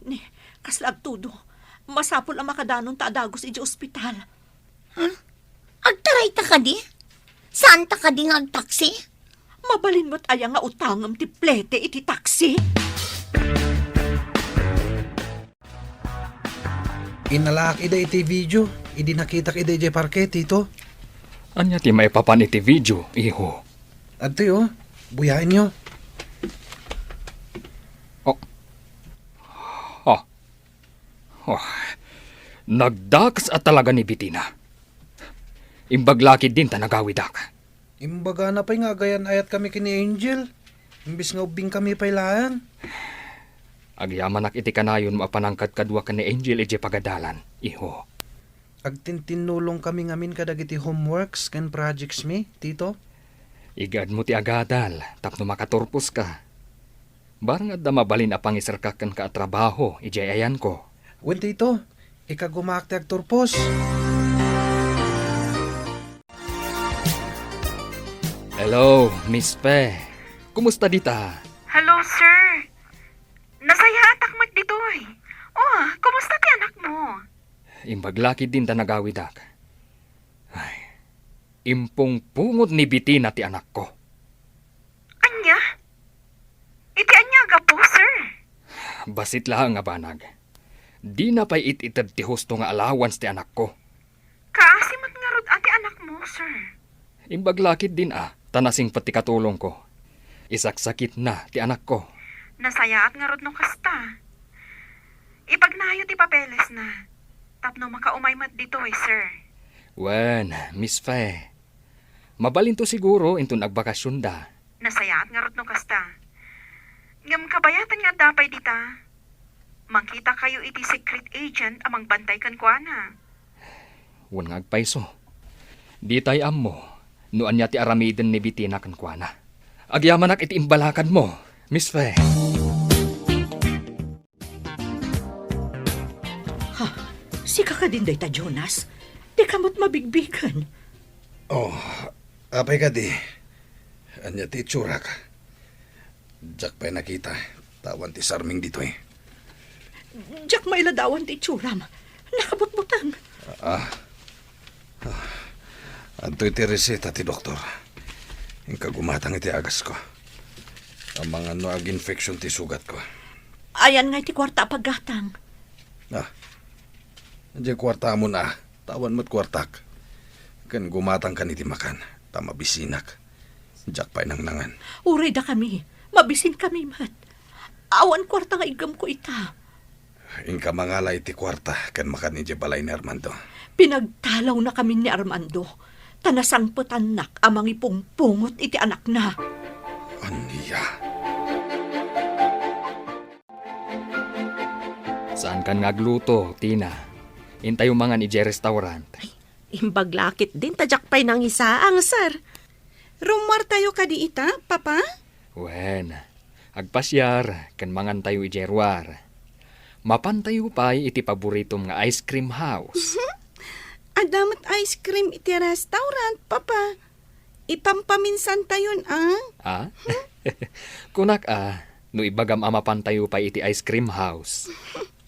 Ni, kasla agtudo. Masapul a makadanonta a dagus idiay ospital. Ha? Agtarayta kadi? Saanta kadi nga agtaksi? Mabalin met aya nga utangem ti plete iti taksi? Inalaak ida iti video, idi nakitak ida idiay parke, Tito. Ania ti maipapan iti video, iho? Adtoy, oh. Buyaenyo. Oh. Oh. Oh. Nagdakas a talaga ni Bitina. Imbag la ketdin ta nagawidak. Imbagana pay nga agayan-ayatkami ken ni Angel, imbes nga ubbingkami pay laeng. Agyamanak iti kanayon mo a panangkadkadua ken ni Angel idiay pagadalan, iho. Agtintinnulongkami ngamin kadagiti homeworks ken projects mi, Tito. Igaedmo ti agadal tapno makaturposka. Barang adda mabalin a pangiserkak kenka a trabaho idiay ayanko. Wen, Tito, ikagumaak ti agturpos. Hello, Miss Fe. Kumusta dita? Hello, sir. Nasayaatak met ditoy. Oh, kumusta ti anakmo? Imbag la ketdin ta nagawidak. Ay, impungpungot ni Bitina ti anakko. Ania? Iti ania a gapu, sir? Bassit laeng a banag. Dina pay it-ited ti husto nga allowance ti anakko. Kaasi met ngarud a ti anakmo, sir. Imbag la ketdin a, ta nasingpet ti katulongko. Isaksakitna ti anakko. Nasayaat ngarud no kasta. Ipagnayo ti papelesna. Tapno makaumay met ditoy, sir. Wen, Miss Fe. Mabalinto siguro inton agbakasionda. Nasayaat ngarud no kasta. Ngem kabayatan nga adda pay dita. Mangkitakayo iti secret agent a mangbantay kenkuana. Wen nga agpayso. Ditay ammo no ania ti aramiden ni Bitina kenkuana. Agyamanak iti imbalakadmo, Miss Fe. Ha? Sika kadin dayta, Jonas? Dika met mabigbigen. Oh, apay kadi? Ania ti itsurak? Diak pay nakita, ta awan ti sarming ditoy. Diak mailadawan ti itsuram. Nakabutbuteng. Ah. Ah. Adtoy ti reseta ti doktor. Inka gumatang iti agasko. Amangan no ag-infection ti sugatko. Ayan nga iti kuarta a paggatang. Ah. Diay kuartamon a, ta awan met kuartak. Ken gumatangkan iti makan, ta mabisinak. Diak pay nangnangan. Uray dakami, mabisinkami met. Awan kuarta nga iggemko ita. Inka mangala iti kuarta ken makan idiay balay ni Armando. Pinagtalawnakamin ni Armando, ta nasangpetannak a mangipungpungot iti anakna. Ania? Saankan nga agluto, Tina. Intayo mangan idiay restaurant. Ay, imbag la ketdin ta diak pay nangisaang, sir. Rummuartayo kadi ita, Papa? Wen, agpasiar ken mangantayo idiay ruar. Mapantayo pay iti paboritom nga ice cream house. Adda met ice cream iti restaurant, Papa. Ipampaminsantayon, a? Ah? Kunak, a, No ibagam a mapantayo pay iti ice cream house.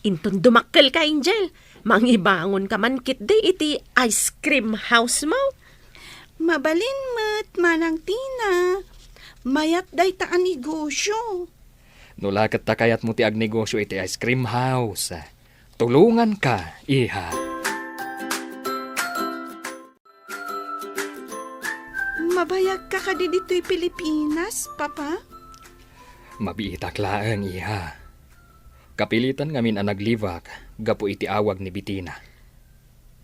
Inton dumakkelka, Angel, mangibangonka man ketdi iti ice cream house mo. Mabalin met, Manang Tina. Mayat dayta a negosyo. No la ket ta kayatmo ti agnegosyo iti ice cream house, tulonganka, iha. Mabayagka kadi ditoy Pilipinas, Papa? Mabiitak laeng, iha. Kapilitan ngamin a naglibak gapu iti awag ni Betina.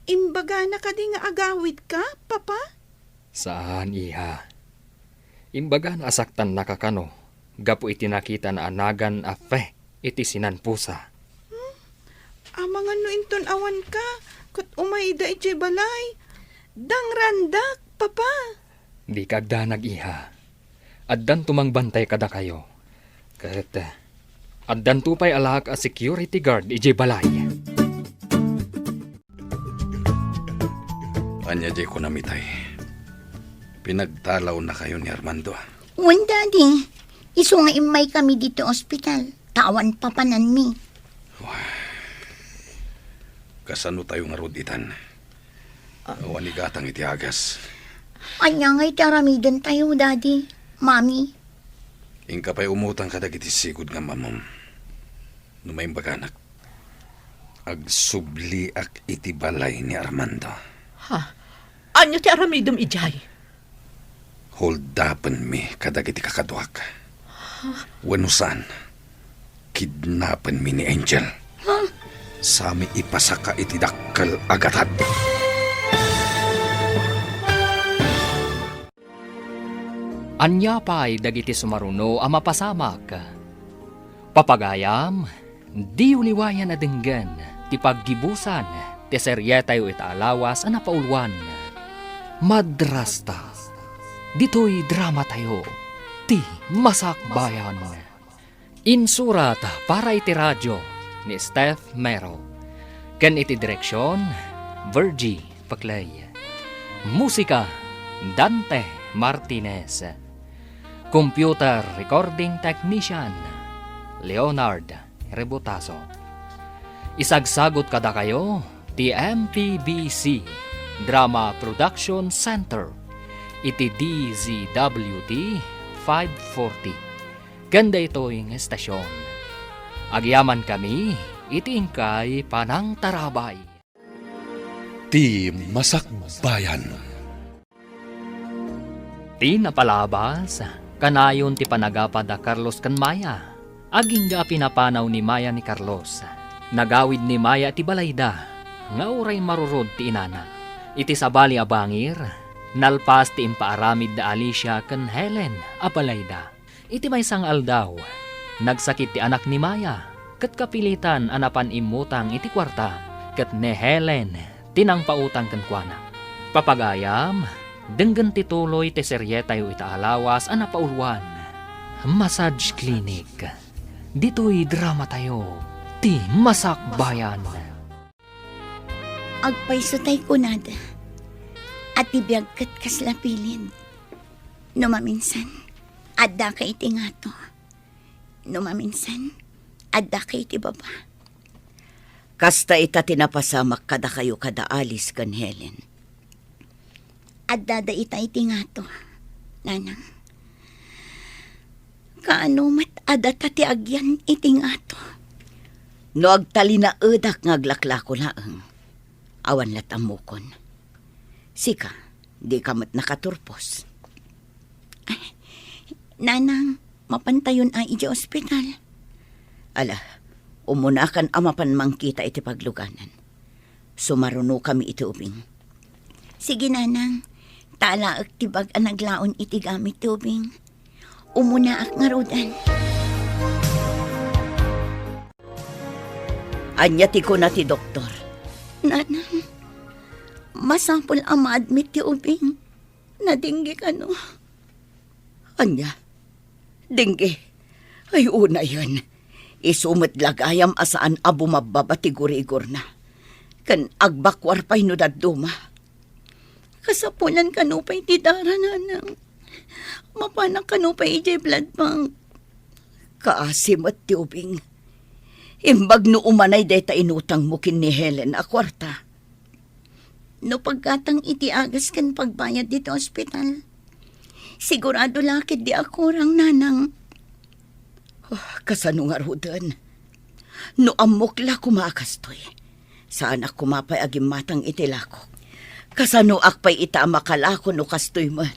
Imbagana kadi nga agawidka, Papa? Saan, iha. Imbagana a saktannaka kano gapu iti nakitana a nagan a fe iti sinanpusa. Hmm? Amangan no inton awanka, ket umayda idiay balay. Dangrandak, Papa. Dika agdanag, iha. Addanto mangbantay kadakayo. Ket, eh, addanto pay alaak a security guard idiay balay. Ania diay kunam itay? Pinagtalawnakayo ni Armando? Wen, Daddy. Isu nga immaykami ditoy ospital, ta awan papananmi. Wah. Kasano tayo ngarud itan? Awan igatang iti agas. Ania nga iti aramidentayo, Daddy, Mami? Inka pay umutang kadagiti sigud nga ammom. No maimbaganak, agsubliak iti balay ni Armando. Ha? Ania ti aramidem idiay? Holdapenmi kadagiti kakaduak. Wenno saan, kidnapenmi ni Angel. Sami ipasaka iti dakkel a gatad. Ania pay dagiti sumaruno a mapasamak? Papagayam, diyo liwayan a denggen ti paggibusan ti serietayo ita a lawas a napauluan. Madrasta. Ditoy dramatayo, ti Masakbayan. Insurat para iti radio ni Steph Mero, ken iti direksion, Virgie Paclay. Musika, Dante Martinez. Computer recording technician, Leonard Rebotazo. Isagsagut kadakayo ti M P B C Drama Production Center iti D Z W T five forty. Ken daytoy nga estasion, agyamankami iti inkay panangtarabay. Ti Masakbayan. Ti napalabas, kanayon ti panagapa da Carlos ken Maya. Agingga a pinapanaw ni Maya ni Carlos. Nagawid ni Maya ti balayda, nga uray marurod ti inana. Iti sabali a bangir, nalpas ti impaaramid da Alicia ken Helen a balayda. Iti maysa nga aldaw, nagsakit ti anak ni Maya, ket kapilitan a napan immutang iti kuarta, ket ni Helen ti nangpautang kenkuana. Papagayam, denggen ti tuloy ti serietayo ita a lawas a napauluan. Massage Clinic. Ditoy dramatayo, ti Masakbayan. Agpayso tay kunada, a ti biag ket kasla pilin. No maminsan, addaka iti ngato. No maminsan, addaka iti baba. Kasta ita ti napasamak kadakayo kada Alice ken Helen. Addada ita iti ngato, Nanang. Kaano met a data ti agyan iti ngato? No agtalinaedak nga aglaklako laeng, awan lat ammokon. Sika, dika met nakaturpos. Ay, Nanang, mapantayon a idiay ospital. Ala, umunakan a mapan mangkita iti pagluganan. Sumarunokami iti ubing. Sige, Nanang. Talaek ti bag a naglaon iti gamit ti ubing. Umunaak ngaruden. Ania ti kuna ti doktor? Nanang, masapul a ma-admit ti ubing. Nadingge kano. Ania? Dingge? Ay, unayen. Isu met la gayam a saan a bumabbaba ti gurigorna. Ken agbakuar pay no dadduma. Kasapulan kano pay ti dara, Nanang. Mapanak kano pay idiay blood bank. Kaasi met ti ubing. Imbag no umanay dayta inutangmo ken ni Helen a kuarta. No paggatang iti agas ken pagbayad ditoy ospital, sigurado la ketdi a kurang, nanang. Oh, kasano ngaruden? No ammok la koma a kastoy, saanak koma pay a gimmatang iti lakok. Kasanoak pay ita a makalako no kastoy met?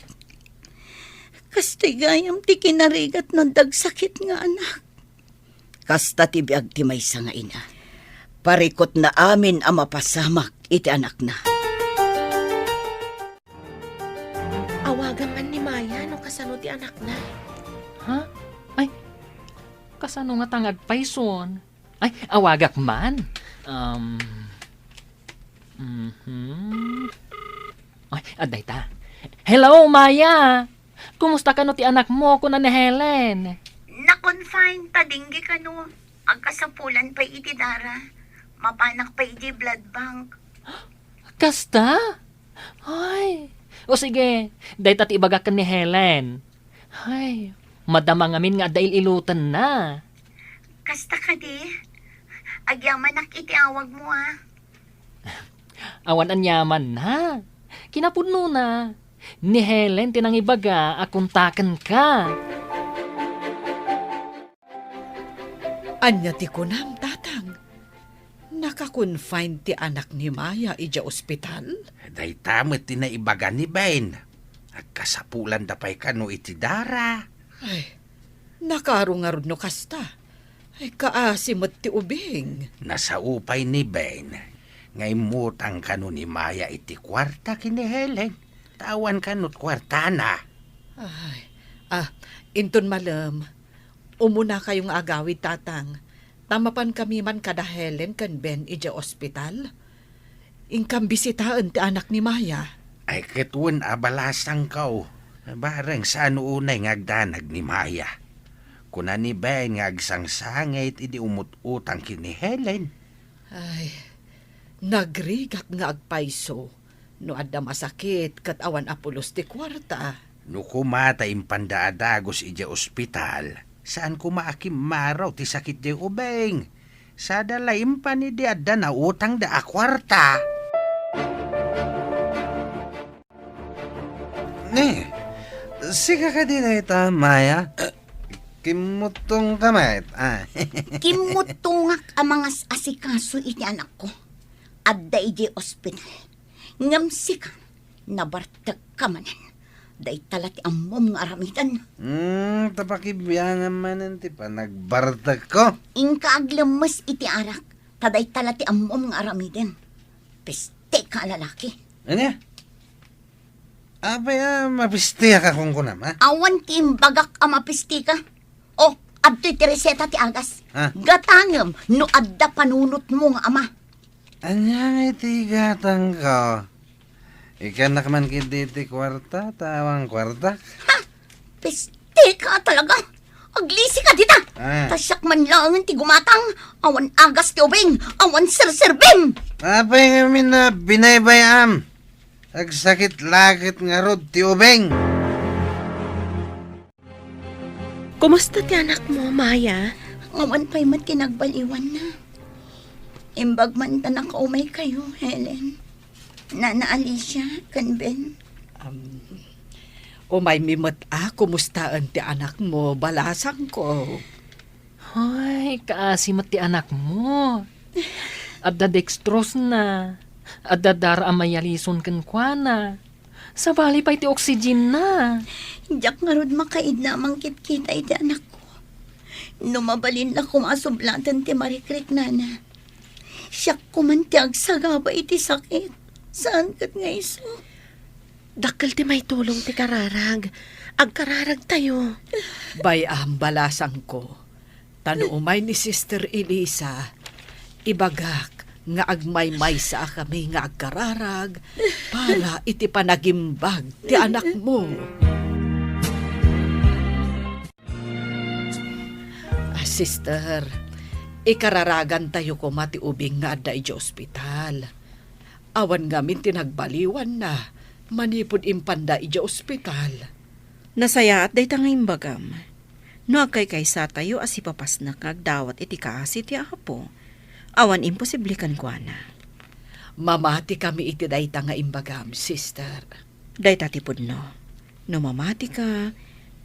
Kastoy gayam ti kinarigat no adda agsakit nga anak. Kasta ti biag ti maysa nga ina. Parikutna amin a mapasamak iti anakna. Awagam man ni Maya no kasano ti anakna. Ha? Ay, kasano nga ta nga agpayson? Ay, awagak man. Um, mhm. Ay, adda ita. Hello, Maya! Kumusta kano ti anakmo, kuna ni Helen? Na-confine ta dengue kano. Agkasapulan pay iti dara. Mapanak pay iti blood bank. Kasta? Ay, o sige, dayta ti ibagak ken ni Helen. Ay, madama ngamin nga adda il-ilotenna. Kasta kadi? Agyamanak iti awagmo, a. Awan aniamanna. Kinapudnona, ni Helen ti nangibaga a kontakenka. Ania ti kunam, Tatang? Naka-confine ti anak ni Maya idiay ospital? Dayta met ti naibaga ni Ben. Agkasapulanda pay kano iti dara. Ay, nakaro ngarud no kasta. Ay, kaasi met ti ubing. Nasao pay ni Ben nga immutang kano ni Maya iti kuarta ken ni Helen. Ta awan kano ti kuartana. Ay, ah, inton malem, umunakayo nga agawid, Tatang, ta mapankami man kada Helen ken Ben idiay ospital. Inkam bisitaen ti anak ni Maya. Ay, ket wen a balasangko. Bareng saan unay nga agdanag ni Maya. Kuna ni Ben nga agsangsangit idi umut-utang ken ni Helen. Ay, nagrigat nga agpayso no adda masakit ket awan a pulos ti kuarta. No koma ta impanda a dagus idiay ospital, saan koma a kimmaro ti sakit diay ubing. Sada la impan idi adda nautangda a kuarta. Ne, sika kadi dayta, Maya? Kimmuttongka met, a. Kimmuttongak a mangas-asikaso iti anakko. Adda idiay ospital. Ngem sika, nabartekka manen. Dayta la ti ammom nga aramiden. Hmm, ta pakibiangam manen ti panagbartekko. Inka aglemmes iti arak, ta dayta la ti ammom nga aramiden. Pesteka a lalaki. Ania? Apay a mapisteka kunkunam, a? Awan ti imbagak a mapisteka. O, adtoy ti reseta ti agas. A? Gatangem no adda panunotmo nga ama. Ania ngay ti gatangko? Ikkanak man ketdi ti kuarta, ta awan kuartak. Ha? Pesteka talaga! Aglisika dita! A? Ta siak man laengen ti gumatang, awan agas ti ubing, awan serserbim! Apay ngamin a binaybay-am? Agsakit la ket ngarud ti ubing. Kumusta ti anakmo, Maya? Awan pay met ti nagbaliwanna. Imbag man ta nakaumaykayo, Helen. Nana Alicia, ken Ben. Am, umaymi met a kumustaen ti anakmo, balasangko. Ay, kaasi met ti anakmo. Adda dextrose na. Adda dara a mayalison kenkuana. Sabali pay ti oxygen na. Diak ngarud makaidna a mangkitkita iti anakko. No mabalin la koma a sublaten ti marikriknana. Siak koman ti agsagaba iti sakit. Saan ket nga isu? Dakkel ti maitulong ti kararag. Agkararagtayo. Bay-am, balasangko. Ta no umay ni Sister Elisa, ibagak nga agmaymaysa a kami nga agkararag para iti panagimbag ti anakmo. Ah, sister, ikararagantayo koma ti ubing nga adda idiay ospital. Awan ngamin ti nagbaliwanna manipud impanda idiay ospital. Nasayaat dayta nga imbagam. no agkaykaysa tayo a sipapasnek nga agdawat iti kaasi ti Apo. Awan imposible kenkuana. Mamati kami iti dayta nga imbagam, sister. Dayta ti pudno. No mamati ka,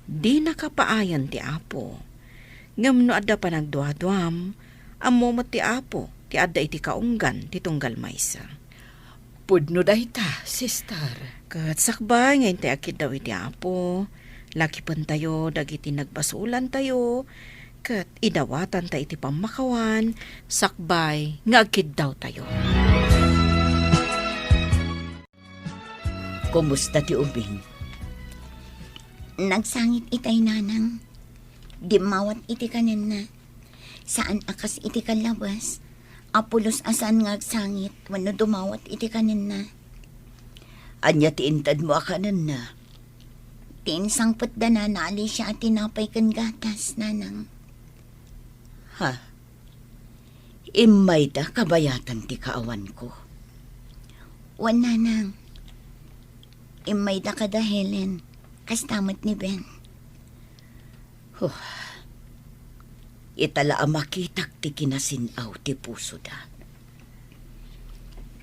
dinaka paayen ti Apo. Ngem no adda panagduaduam, ammo met ti Apo ti adda iti kaunggan ti tunggal maysa. Pudno dayta, sister. Ket sakbay nga intay agkiddaw iti Apo, lakipentayo dagiti nagbasolantayo, ket idawatanta iti pammakawan, sakbay nga agkiddawtayo. Kumusta ti ubing? Nagsangit itay, nanang. Dimmawat iti kanenna. Saan a kas iti kallabas, a pulos a saan nga agsangit wenno dumawat iti kanenna. Ania ti intedmo a kanenna? Ti insangpet da Nana Alicia a tinapay ken gatas, nanang. Ha? Immayda kabayatan ti kaawanko? Wen, nanang. Immayda kada Helen, kasta met ni Ben. Huh. Ita la a makitak ti kinasin-aw ti pusoda.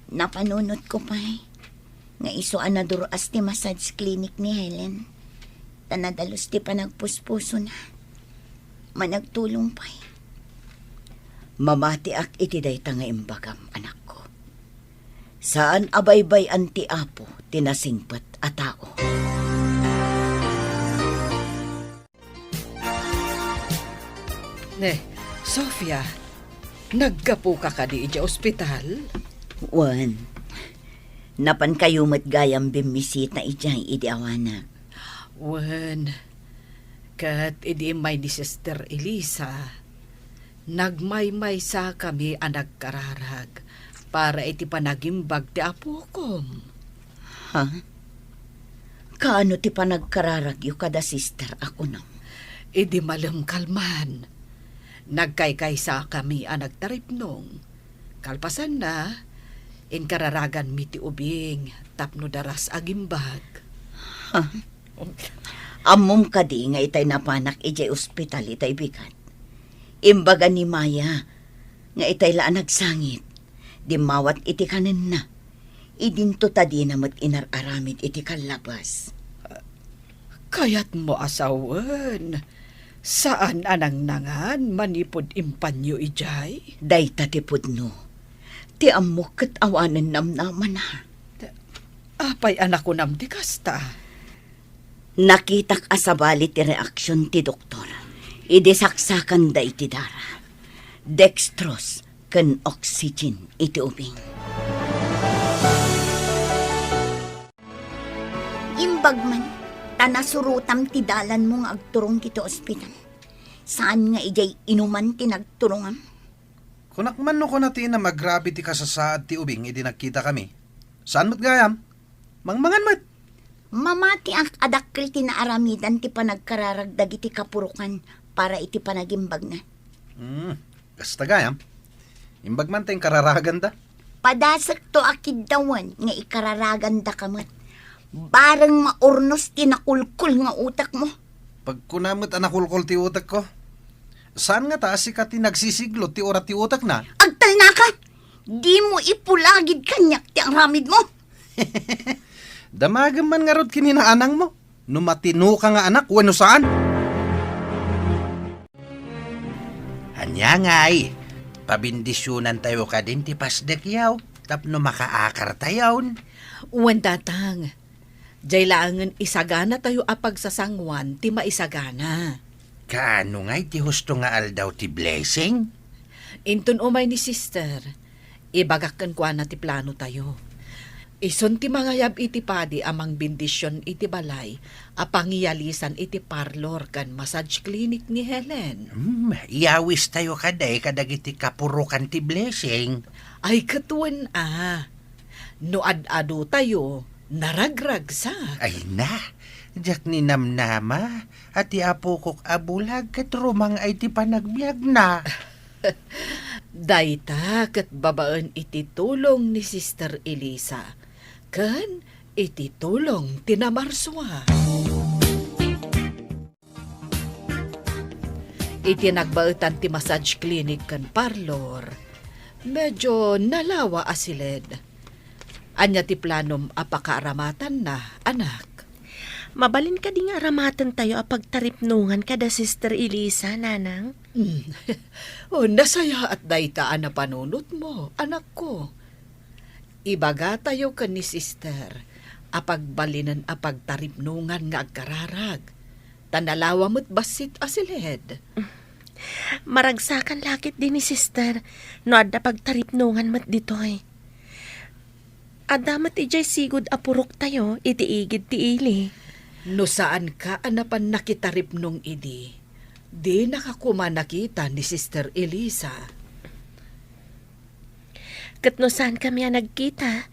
Napanunotko pay nga isu a nadur-as ti massage clinic ni Helen, ta nadalus ti panagpuspusona. Managtulong pay. Mamatiak iti dayta nga imbagam, anakko. Saan a baybay-an ti Apo ti nasingpet a tao. Ne, Sofia, naggapuka kadi idiay ospital? Wen, napankayo met gayam bimmisita idiay idi awanak. Wen, ket idi immay ni Sister Elisa, nagmaymaysa kami a nagkararag para iti panagimbag ti apokom. Ha? Kaano ti panagkararagyo kada sister a kunam? Idi malem kalman, nagkaykaysa kami a nagtaripnong. Kalpasanna, inkararaganmi ti ubing tapno daras agimbag. Ha? Ammom kadi nga itay napanak idiay ospital itay bigat? Imbaga ni Maya nga itay la a nagsangit, dimmawat iti kanenna. Idinto ta dina met inar-aramid iti kallabas. Kayatmo a sawen, saan a nangnangan manipud impanyo idiay? Dayta ti pudno. Ti ammok ket awanen namnamana. Apay a nakunam ti kasta? Nakitak a sabali ti reaksion ti doktor idi saksakanda iti dara, dextrose ken oxygen iti ubing. Imbag man, ta nasurotam ti dalanmo nga agturong ditoy ospital. Saan nga idiay inuman ti nagturongam? Kunak man no kuna ti inam, agrabe ti kasasaad ti ubing idi nagkitakami. Saan met gayam? Mangmangan met. Mamatiak a dakkel ti naaramidan ti panagkararag dagiti kapurokan para iti panagimbagna. Hmm, kasta gayam. Imbag man ta inkararaganda. Padasekto a kiddawen nga ikararagandaka met. Bareng maurnos ti nakulkol nga utekmo. Pagkuna met a nakulkol ti utekko. Saan ngata a sika ti nagsisiglo ti urat ti utekna? Agtalnaka! Dimo ipulagid kaniak ti aramidmo. Damagem man ngarud ken ni naanangmo, no matinoka nga anak wenno saan. Ania ngay, pabendisionantayo kadin ti pasdekyo tapno makaakartayon. Wen, Tatang, diay laengen isaganatayo a pagsasanguan ti maisagana. Kaano ngay ti husto nga aldaw ti blessing? Inton umay ni Sister, ibagak kenkuana ti planotayo. Isun ti mangayab iti padi a mangbendision iti balay a pangiyalisan iti parlor ken massage clinic ni Helen. Hmm, iyawistayo kadi kadagiti kapurokan ti blessing. Ay, ket wen a. No ad-adutayo, naragragsak. Ay na, diak ninamnama a ti apokok a bulag ket rumang-ay ti panagbiagna. Dayta ket babaen iti tulong ni Sister Elisa ken iti tulong ti namarsua. Iti nagbaetan ti massage clinic ken parlor, medyo nalawa a siled. Ania ti planom a pakaaramatanna, anak? Mabalin kadi nga aramatentayo a pagtaripnongan kada Sister Elisa, Nanang? Mm. Oh, nasayaat dayta a napanunotmo, anakko. Ibagatayo ken ni Sister a pagbalinen a pagtaripnongan nga agkararag, ta nalawa met bassit a siled. Maragsakan la ketdi ni Sister no adda pagtaripnongan met ditoy. Adda met idiay sigud a puroktayo iti igid ti ili. No saanka a napan nakitaripnong idi, dinaka koma nakita ni Sister Elisa. Ket no saankami a nagkita,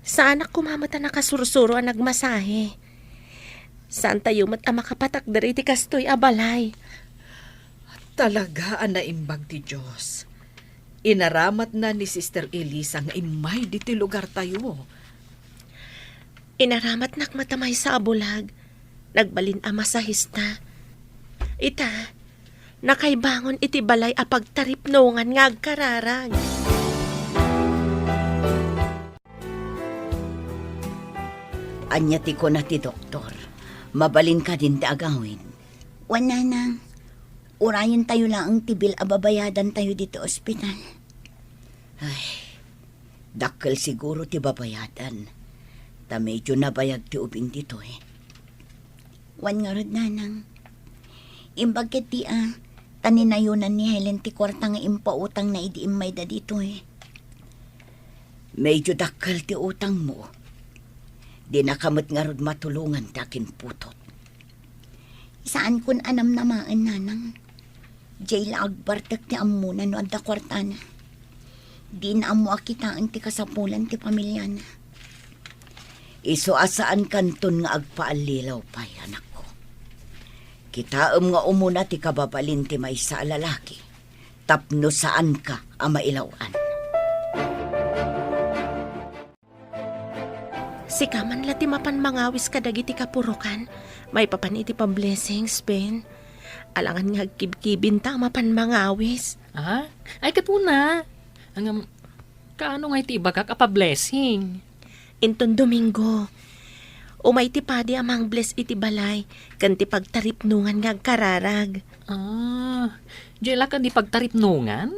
saanak koma met a nakasursuro a nagmasahe. Saantayo met a makapatakder iti kastoy a balay. Talaga a naimbag ti Dios. Inaramatna ni Sister Elisa nga immay ditoy lugartayo. Inaramatnak met a maysa a bulag. Nagbalin a masahista. Ita, nakaibangon iti balay a pagtaripnongan nga agkararag. Ania ti kuna ti doktor? Mabalin kadin ti agawid? Wen, Nanang. Urayentayo laeng ti bill a babayadantayo ditoy ospital. Ay, dakkel siguro ti babayadan. Ta medyo nabayag ti ubing ditoy. Wen ngarud, Nanang. Imbag ketdi a, ta ninayonan ni Helen ti kuarta nga impautangna idi immayda ditoy. Medyo dakkel ti utangmo. Dinaka met ngarud matulongan ti akinputot. Saankon a namnamaen, Nanang. Diay la agbartek ti ammona no adda kuartana. Dina ammo a kitaen ti kasapulan ti familiana. Isu a saankanton nga agpaallilaw pay, anakko. Kitaem nga umuna ti kababalin ti maysa a lalaki tapno saanka a mailaw-an. Sika man la ti mapan mangawis kadagiti kapurokan maipapan iti pa-blessings, Ben. Alangan nga agkibkibinta a mapan mangawis. Ah? Ay, ket una. Ngem, kaano nga iti ibagak a pa-blessing? Inton Domingo, umay ti padi a mang-bless iti balay ken ti pagtaripnongan nga agkararag. Ah, diay la kadi pagtaripnongan?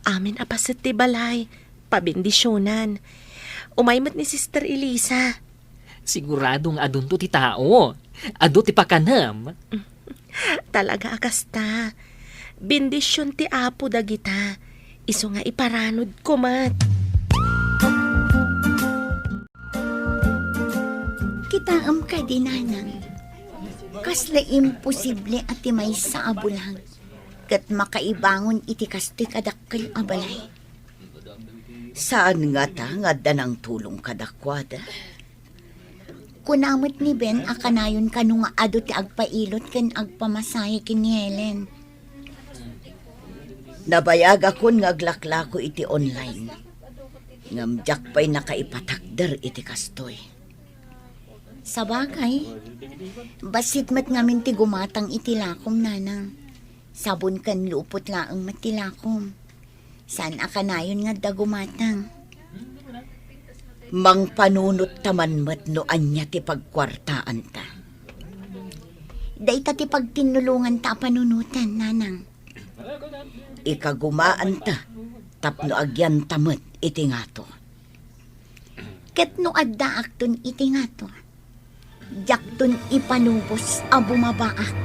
Amin a paset ti balay, pabendisionan. Umay met ni Sister Elisa. Sigurado nga adunto ti tao. Adu ti pakanem. Talaga a kasta. Bendision ti Apo dagita. Isu nga iparanodko met. Kitaem kadi, Nanang. Kasla imposible a ti maysa a bulag ket makaibangon iti kastoy kadakkel a balay. Saan ngata nga adda nangtulong kadakuada? Kuna met ni Ben a kanayon kano nga adu ti agpailot ken agpamasahe ken ni Helen. Nabayagakon nga aglaklako iti online. Ngem diak pay nakaipatakder iti kastoy. Sabagay, bassit met ngamin ti gumatang iti lakom, Nanang. Sabon ken lupot laeng met ti lakom. Saan a kanayon nga adda gumatang. Mangpanunot ta man met no ania ti pagkuartaanta. Dayta ti pagtinnulonganta a panunotan, Nanang. Ikagumaanta tapno agyanta met iti ngato. Ket no addaakton iti ngato, diakton ipalubos a bumabaak.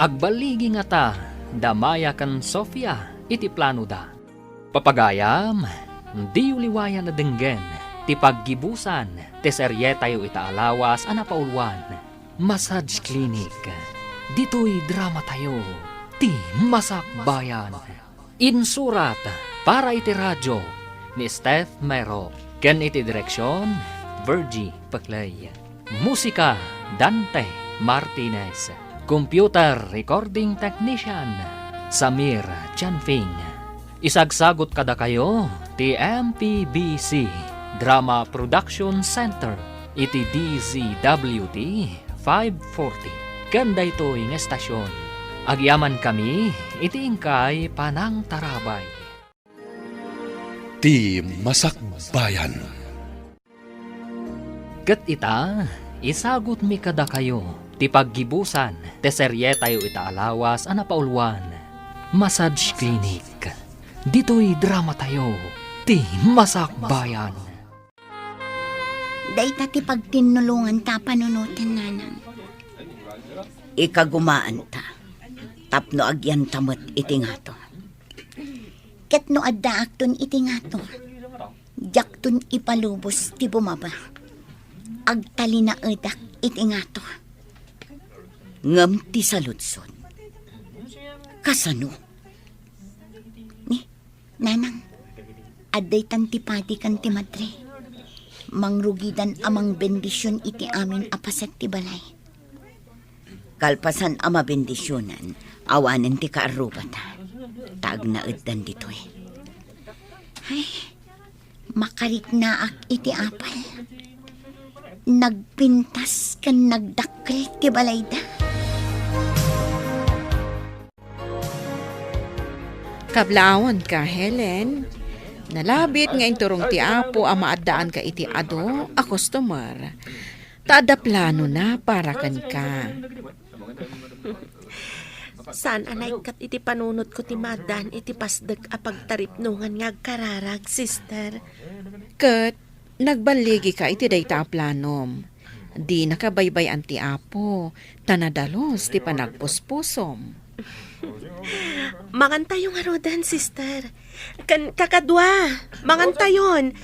Agballigi ngata da Maya ken Sofia iti planoda. Papagayam, diyo liwayan a denggen ti paggibusan ti serietayo ita a lawas a napauluan, Massage Clinic. Ditoy dramatayo, ti Masakbayan. Insurat para iti radio ni Steph Mero ken iti direksion, Virgie Peclay. Musika, Dante Martinez. Computer recording technician, Samir Chanfing. Isagsagut kadakayo ti M P B C Drama Production Center. Iti D Z W T five forty ken daytoy nga estasion, agyamankami iti inkay panangtarabay. Ti Masakbayan. Ket ita, isagutmi kadakayo ti paggibusan ti serietayo ita a lawas a napauluan, Massage Clinic. Ditoy dramatayo, Ti Masakbayan. Dayta ti pagtinnulonganta a panunoten, nanang. Ikagumaanta tapno agyanta met iti ngato. Ket no addaakton iti ngato, diakton ipalubos ti bumaba. Agtalinaedak iti ngato. Ngem ti saludsod, kasano? Ni, Nanang, adda itan ti padi ken ti madre. Mangrugidan a mangbendision iti amin a paset ti balay. Kalpasan a mabendisionan, awanen ti kaarrubata, ta agnaeddan ditoy. Ay, makariknaak iti apal. Nagpintas ken nagdakkel ti balayda. Kablaawanka, Helen. Nalabit nga inturong ti Apo a maaddaanka iti adu a customer. Ta adda planona para kenka. Saan a naikkat iti panunotko ti maaddaan iti pasdek a pagtaripnongan nga agkararag, sister. Ket nagballigika iti dayta a planom. Dinaka baybay-an ti Apo, ta nadalus ti panagpuspusom. Mangantayo ngaruden, sister. Ken kakadua, mangantayon.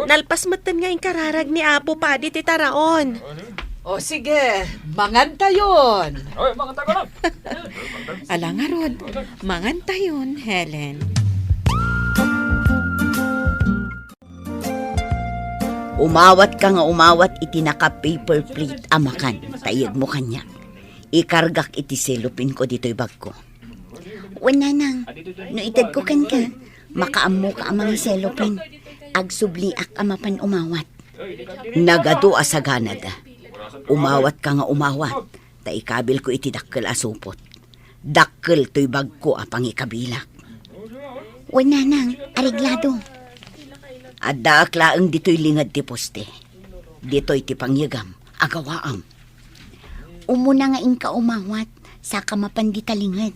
Nalpas metten nga inkararag ni Apo Padi ti taraon. O sige, mangantayon. Ala ngarud, mangantayon, Helen. Umawatka nga umawat iti naka-paper plate a makan, ta iyegmo kaniak. Ikargak iti selopinko ditoy bagko. Wen, nanang, no itedko kenka, makaammoka a mangiselopin. Agsubliak a mapan umawat. Nagadu a saganad. Umawatka nga umawat, ta ikabilko iti dakkel a supot. Dakkel toy bagko a pangikabilak. Wen, nanang, areglado. Addaak laeng ditoy linged ti poste. Ditoy ti pangyegam, agawaam. Umuna nga inka umawat, saka mapan dita linged.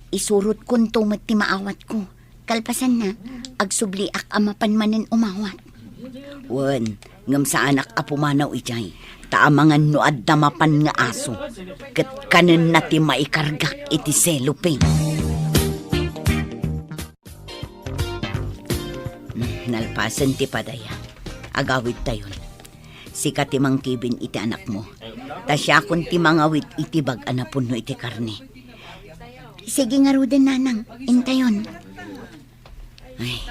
Isurotkonto met ti maawatko. Kalpasanna, agsubliak a mapan manen umawat. Wen, ngem saanak a pumanaw idiay, ta amangan no adda mapan nga aso, ket kanenna ti maikargak iti selopin. Nalpasen ti padaya. Agawidtayon. Sika ti mangkibin iti anakmo. Ta siakon ti mangawid iti bag a napunno iti karne. Sige ngaruden, nanang. Intayon. Ay,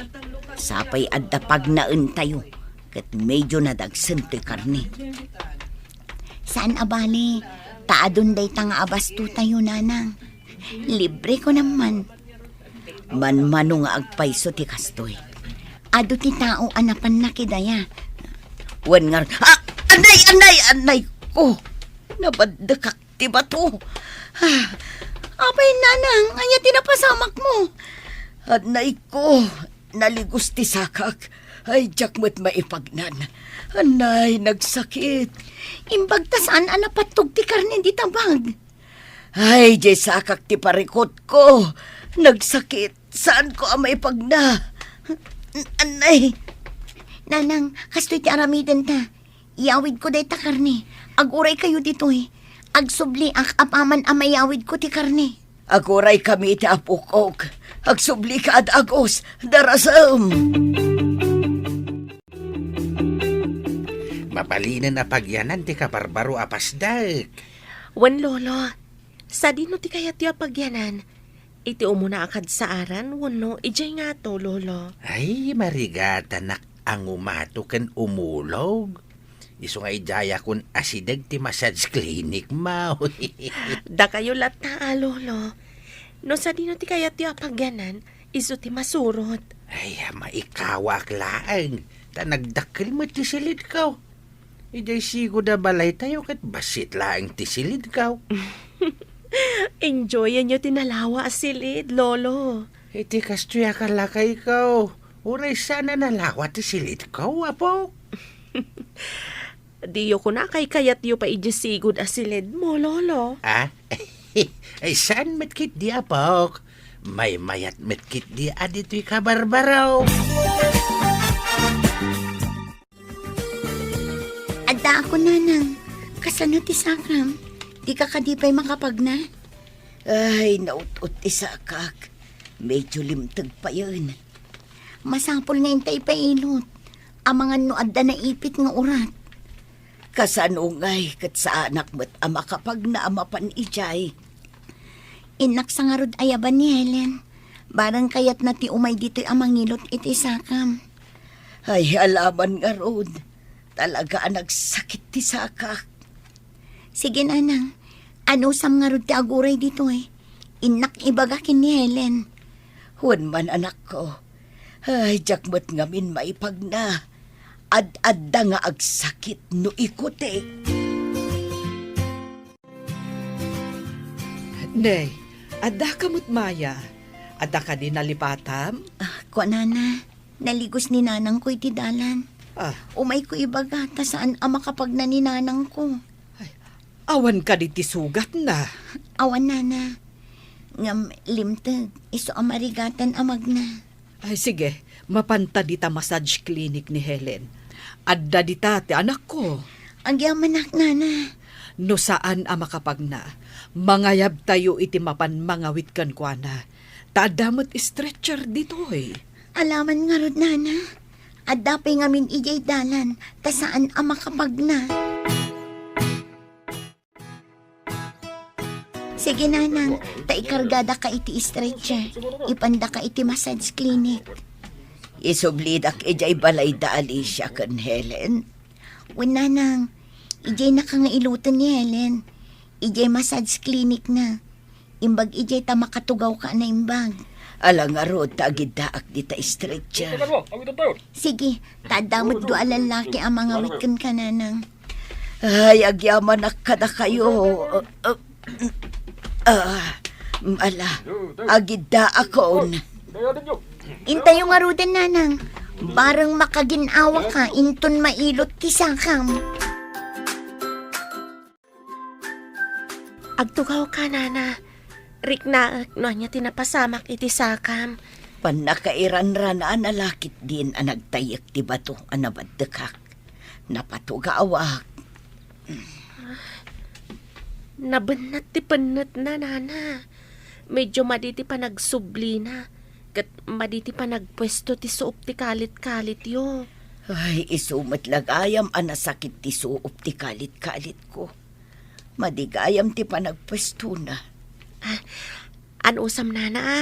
sapay adda pagnaentayo, ket medyo nadagsen toy karne. Saan a bale, ta adun dayta nga abastotayo, nanang. Libre ko naman. Manmano nga agpayso ti kastoy. Adu ti tao a napanna kadaya. Wen ngar-, ah! Anay, anay, anay ko! Nabaddekak ti bato. Ah, apay, nanang, ania ti napasamakmo? Anay ko, naligos ti sakak. Ay, diak met maipagnan. Anay, nagsakit. Imbag ta saan a napattog ti karne dita bag. Ay, diay sakak ti parikutko. Nagsakit. Saanko a maipagna. Anay. Nanang, kastoy ti aramidenta. Iyawidko dayta karne. Aguraykayo ditoy. Agsubliak apaman a mayawidko ti karne. Aguraykami iti apok. Agsublika a dagus. Darasem. Mabalinen a pagyanan ti kabarbaro a pasdek. Wen, Lolo, sadino ti kayatyo a pagyanan? Iti umuna a kadsaaran wenno idiay ngato, Lolo? Ay, marigatanak a ngumato ken umulog. Isu nga idiayakon asideg ti massage clinic, maw. Dakayo latta a, Lolo. No sadino ti kayatyo a pagyanan, isu ti masurot. Ay, maikawaak laeng, ta nagdakkel met ti silidko. Idiay sigud a balaytayo ket bassit laeng ti silidko. Enjoyenyo ti nalawa a silid, Lolo. Iti kastoy a kalakayko, uray saan a nalawa ti silidko, Apo. Diyo kuna a kaykayatyo pay idiay sigud a silidmo, Lolo. Ah? Ay, saan met ketdi, Apok? Maymayat met ketdi a ditoy kabarbaro. Adda ako, Nanang. Kasano ti sakam? Dika kadi pay makapagna? Ay, naut-ot ti sakak. Medyo limteg payen. Masapul nga intay pailot. Amangan no adda naipit nga urat. Kasano ngay ket saanak met a makapagna a mapan idiay? Innak sa ngarud ayaban ni Helen. Bareng kayatna ti umay ditoy a mangilot iti sakam. Ay, alaman ngarud. Talaga a nagsakit ti sakak. Sige, Nanang. Anusam ngarud ti aguray ditoy? Innak ibaga ken ni Helen. Wen man, anakko. Ay, diak met ngamin maipagna. Ad-adda nga agsakit no ikutik. Nay, adda ka met, Maya? Adda kadi nalipatam? Ah, kuanana, naligos ni nanangko iti dalan. Ah. Umayko ibaga ta saan a makapagna ni nanangko. Ay, awan kadi ti sugatna? Awan, Nana. Ngem limteg, isu a marigatan a magna. Ay, sige, mapanta dita massage clinic ni Helen. Adda dita ti anakko. Agyamanak, Nana. No saan a makapagna, mangayabtayo iti mapan mangawit kenkuana. Ta adda met stretcher ditoy. Alaman ngarud, Nana. Adda pay ngamin idiay dalan, ta saan a makapagna. Sige, Nanang, ta ikargadaka iti stretcher. Ipandaka iti massage clinic. Isublidak idiay balay da Alicia ken Helen. Wen, Nanang, idiay naka nga iloten ni Helen. Idiay massage clinic na. Imbag idiay ta makatugawka a naimbag. Ala ngarud ta agiddaak dita stretcher. Sige, ta adda met dua a lallaki a mangawit kenka, Nanang. Ay, agyamanak kadakayo. Ah, ala, agiddaakon. Intayo ngaruden, Nanang. Bareng makagin-awaka inton mailot ti sakam. Agtugawka, Nana. Riknaek no ania ti napasamak iti sakam. Pannakairanrana a nalakit din a nagtayyek ti bato a nabaddekak. Napatugawak. Nabennat ti pennetna, Nana. Medyo madi ti panagsublina, ket madi ti panagpuesto ti suop ti kalit-kalityo. Ay, isu met la gayam a nasakit ti suop ti kalit-kalitko. Madi gayam ti panagpuestona. Ah, anusam, Nana, a?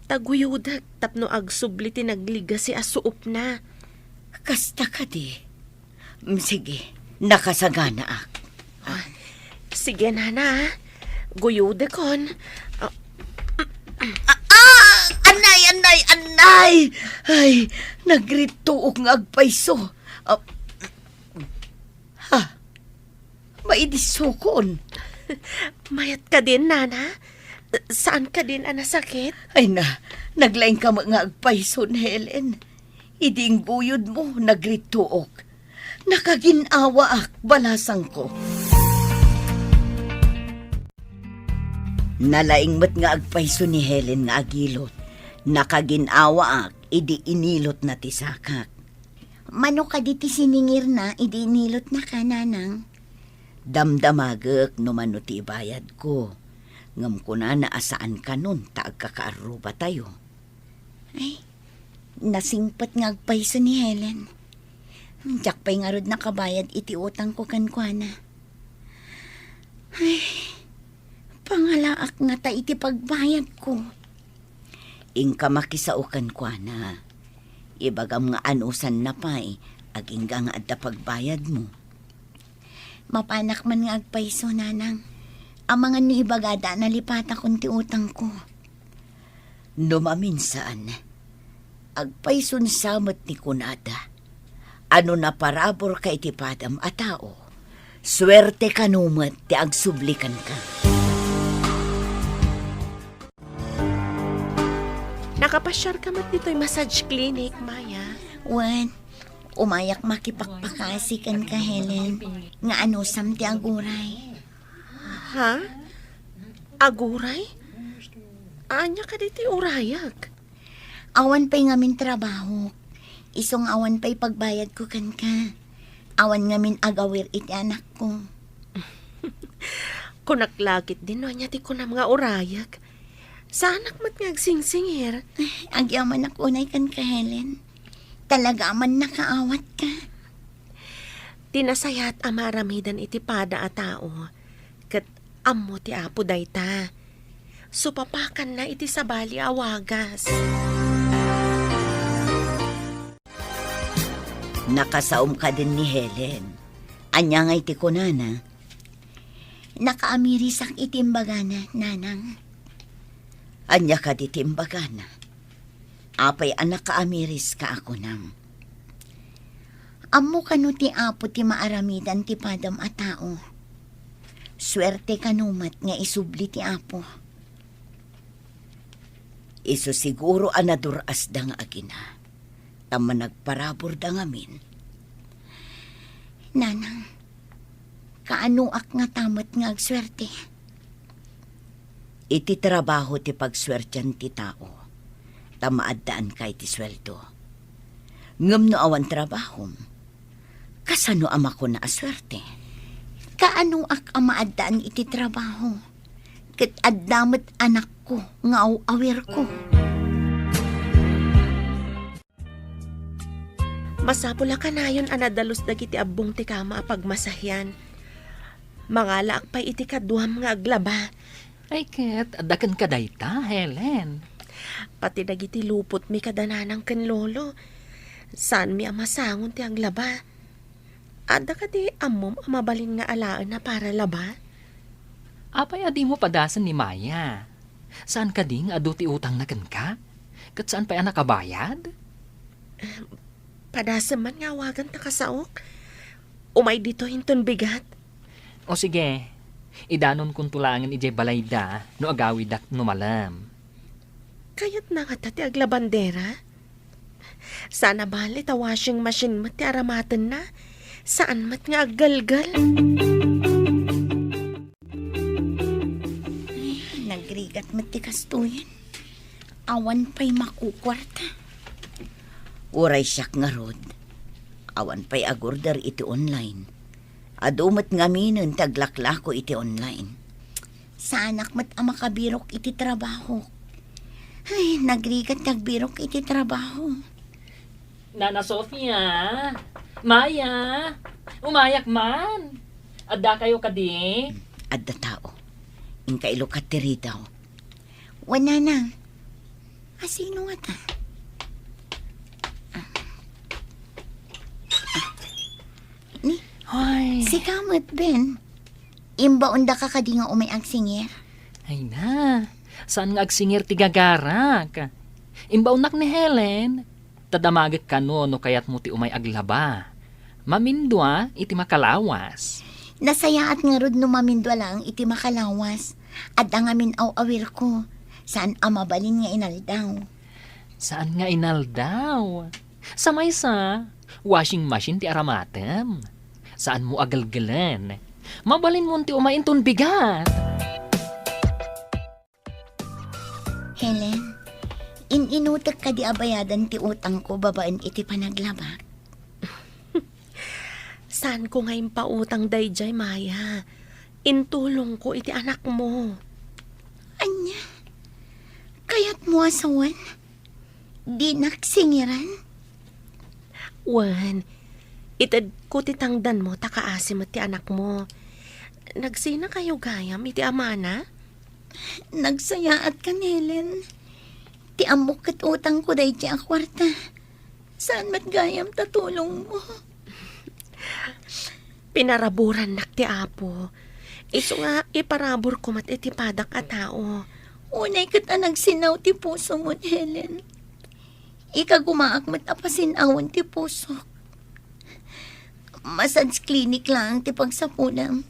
Ta guyodek tapno agsubli ti nagligasi a suopna. Kasta kadi? Mm, sige, nakasaganaak. Ah, sige, Nana, a. Guyodekon. Ah, ah, ah, anay, anay, anay! Ay, nagrittook nga agpayso. Ah, ha? Maidissokon. Mayat kadin, Nana? Saan kadin a nasakit? Ay na, naglaingka met nga agpayson, Helen. Idi ingguyodmo, nagrittook. Nakagin-awaak, balasangko. Nalaing met nga agpayso ni Helen nga agilot. Nakagin-awaak idi inilotna ti sakak. Mano kadi ti siningirna idi inilotnaka, Nanang? Damdamagek no mano ti ibayadko. Ngem kunana a saan kanon ta agkakaarrubatayo. Ay, nasingpet nga agpayso ni Helen. Diak pay ngarud nakabayad iti utangko kenkuana. Ay, pangalaak ngata iti pagbayadko. Inka makisao kenkuana. Ibagam nga anusanna pay, agingga nga adda pagbayadmo. Mapanak man nga agpayso, Nanang. Amangan no ibagada a nalipatakon ti utangko. No maminsan, agpayson sa met ni kunada. A no naparaburka iti padam a tao, suerte kano met ti agsubli kenka. Nakapasiarka met ditoy massage clinic, Maya? Wen, umayak makipakpakasi kenka, Helen, nga anusam ti aguray. Ha? Aguray? Ania kadi ti urayak? Awan pay ngamin trabaho. Isu nga awan pay pagbayadko kenka. Awan ngamin agawir iti anakko. Kunak la ketdin no ania ti kunam nga urayak. Saanak met nga agsingsingir. Agyamanak unay kenka, Helen. Talaga a mannakaawatka. Ti nasayaat a maaramidan iti pada a tao, ket ammo ti Apo dayta. Supapakanna iti sabali a wagas. Nakasaom kadin ni Helen. Ania ngay ti kunana? Nakaamirisak iti imbagana, Nanang. Ania kadi ti imbagana? Apay a nakaamiriska a kunam? Ammo kano ti Apo ti maaramidan ti padam a tao. Suerte kano met nga isubli ti Apo. Isu siguro a nadur-asda nga agina, ta managparaburda ngamin. Nanang, kaanoak ngata met nga agsuerte? Iti trabaho ti pagsuertian ti tao, ta maaddaanka iti sueldo. Ngem no awan trabahom, kasano a makuna a suerte? Kaanoak a maaddaan iti trabaho? Ket adda met anakko nga aw-awirko. Masapul a kanayon a nadalus dagiti abbong ti kama a pagmasahian. Mangalaak pay iti kaduam nga aglaba. Ay ket, adda kenka dayta, Helen. Pati dagiti lupotmi kada nanang ken lolo, saanmi a masangon ti aglaba. Adda kadi ammom a mabalin nga alaen a para laba? Apay a dimo padasen ni Maya? Saan kadi nga adu ti utangna kenka? Ket saan pay a nakabayad? Padasem man nga awagan ta kasaok. Umay ditoy inton bigat. O sige, idanonkonto laengen idiay balayda no agawidak no malem. Kayatna ngata ti aglabandera? Saan a bale ta washing machine met ti aramatenna. Saan met nga aggelgel. Ay, nagrigat met ti kastoyen. Awan pay makukuarta. Uray siak ngarud, awan pay agorder iti online. Adu met ngaminen ti aglaklako iti online. Saanak met a makabirok iti trabaho. Ay, nagrigat ti agbirok iti trabaho. Nana Sofia, Maya, umayak man. Addakayo kadi? Adda tao. Inka ilukat ti ridaw. Wen, Nanang. A, sino ngata? Ah. Ah. Ni? Hoy. Sika met, Ben. Imbaondaka kadi nga umay agsingir? Ay na, saan nga agsingir ti gagarak? Imbaonnak ni Helen. Ta damagek kano no kayatmo ti umay aglaba. Mamindua iti makalawas. Nasayaat ngarud no mamindua laeng iti makalawas. Adda ngamin aw-awirko. Saan a mabalin nga inaldaw. Saan nga inaldaw? Sa maysa, washing machine ti aramatem. Saanmo a gelgelen. Mabalinmon ti umay inton bigat. Helen, in-inutek kadi a bayadan ti utangko babaen iti panaglabak? Saanko nga impautang daydiay, Maya. Intulongko iti anakmo. Ania? Kayatmo a sawen? Dinak singiran? Wen, itedko ti tangdanmo ta kaasi met ti anakmo. Nagsinakayo gayam iti amana? Nagsayaatka, Helen. Ti ammok ket utangko daydiay a kuarta. Saan met gayam ta tulongmo? Pinaraburannak ti Apo. Isu nga iparaburko met iti padak a tao. Unay ket a nagsinaw ti pusomon, Helen. Ikagumaak met a pasinawen ti pusok. Massage clinic laeng ti pagsaponam.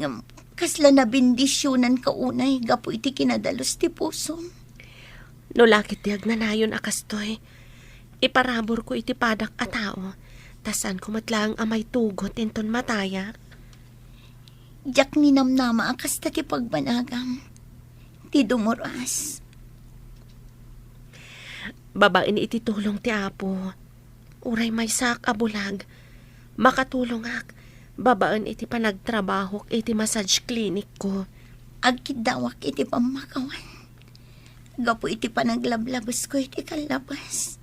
Ngem, kasla nabendisionanka unay gapu iti kinadalus ti pusom. No la ketdi agnanayon a kastoy, iparaburko iti padak a tao, ta saanko met laeng a maitugot inton matayak. Diak ninamnama a kasta ti pagbanagam. Ti dumuras. Babaen iti tulong ti Apo, uray maysaak a bulag, makatulongak babaen iti panagtrabahok iti massage clinic ko. Agkiddawak iti pammakawan gapu iti panaglablabesko iti kallabas.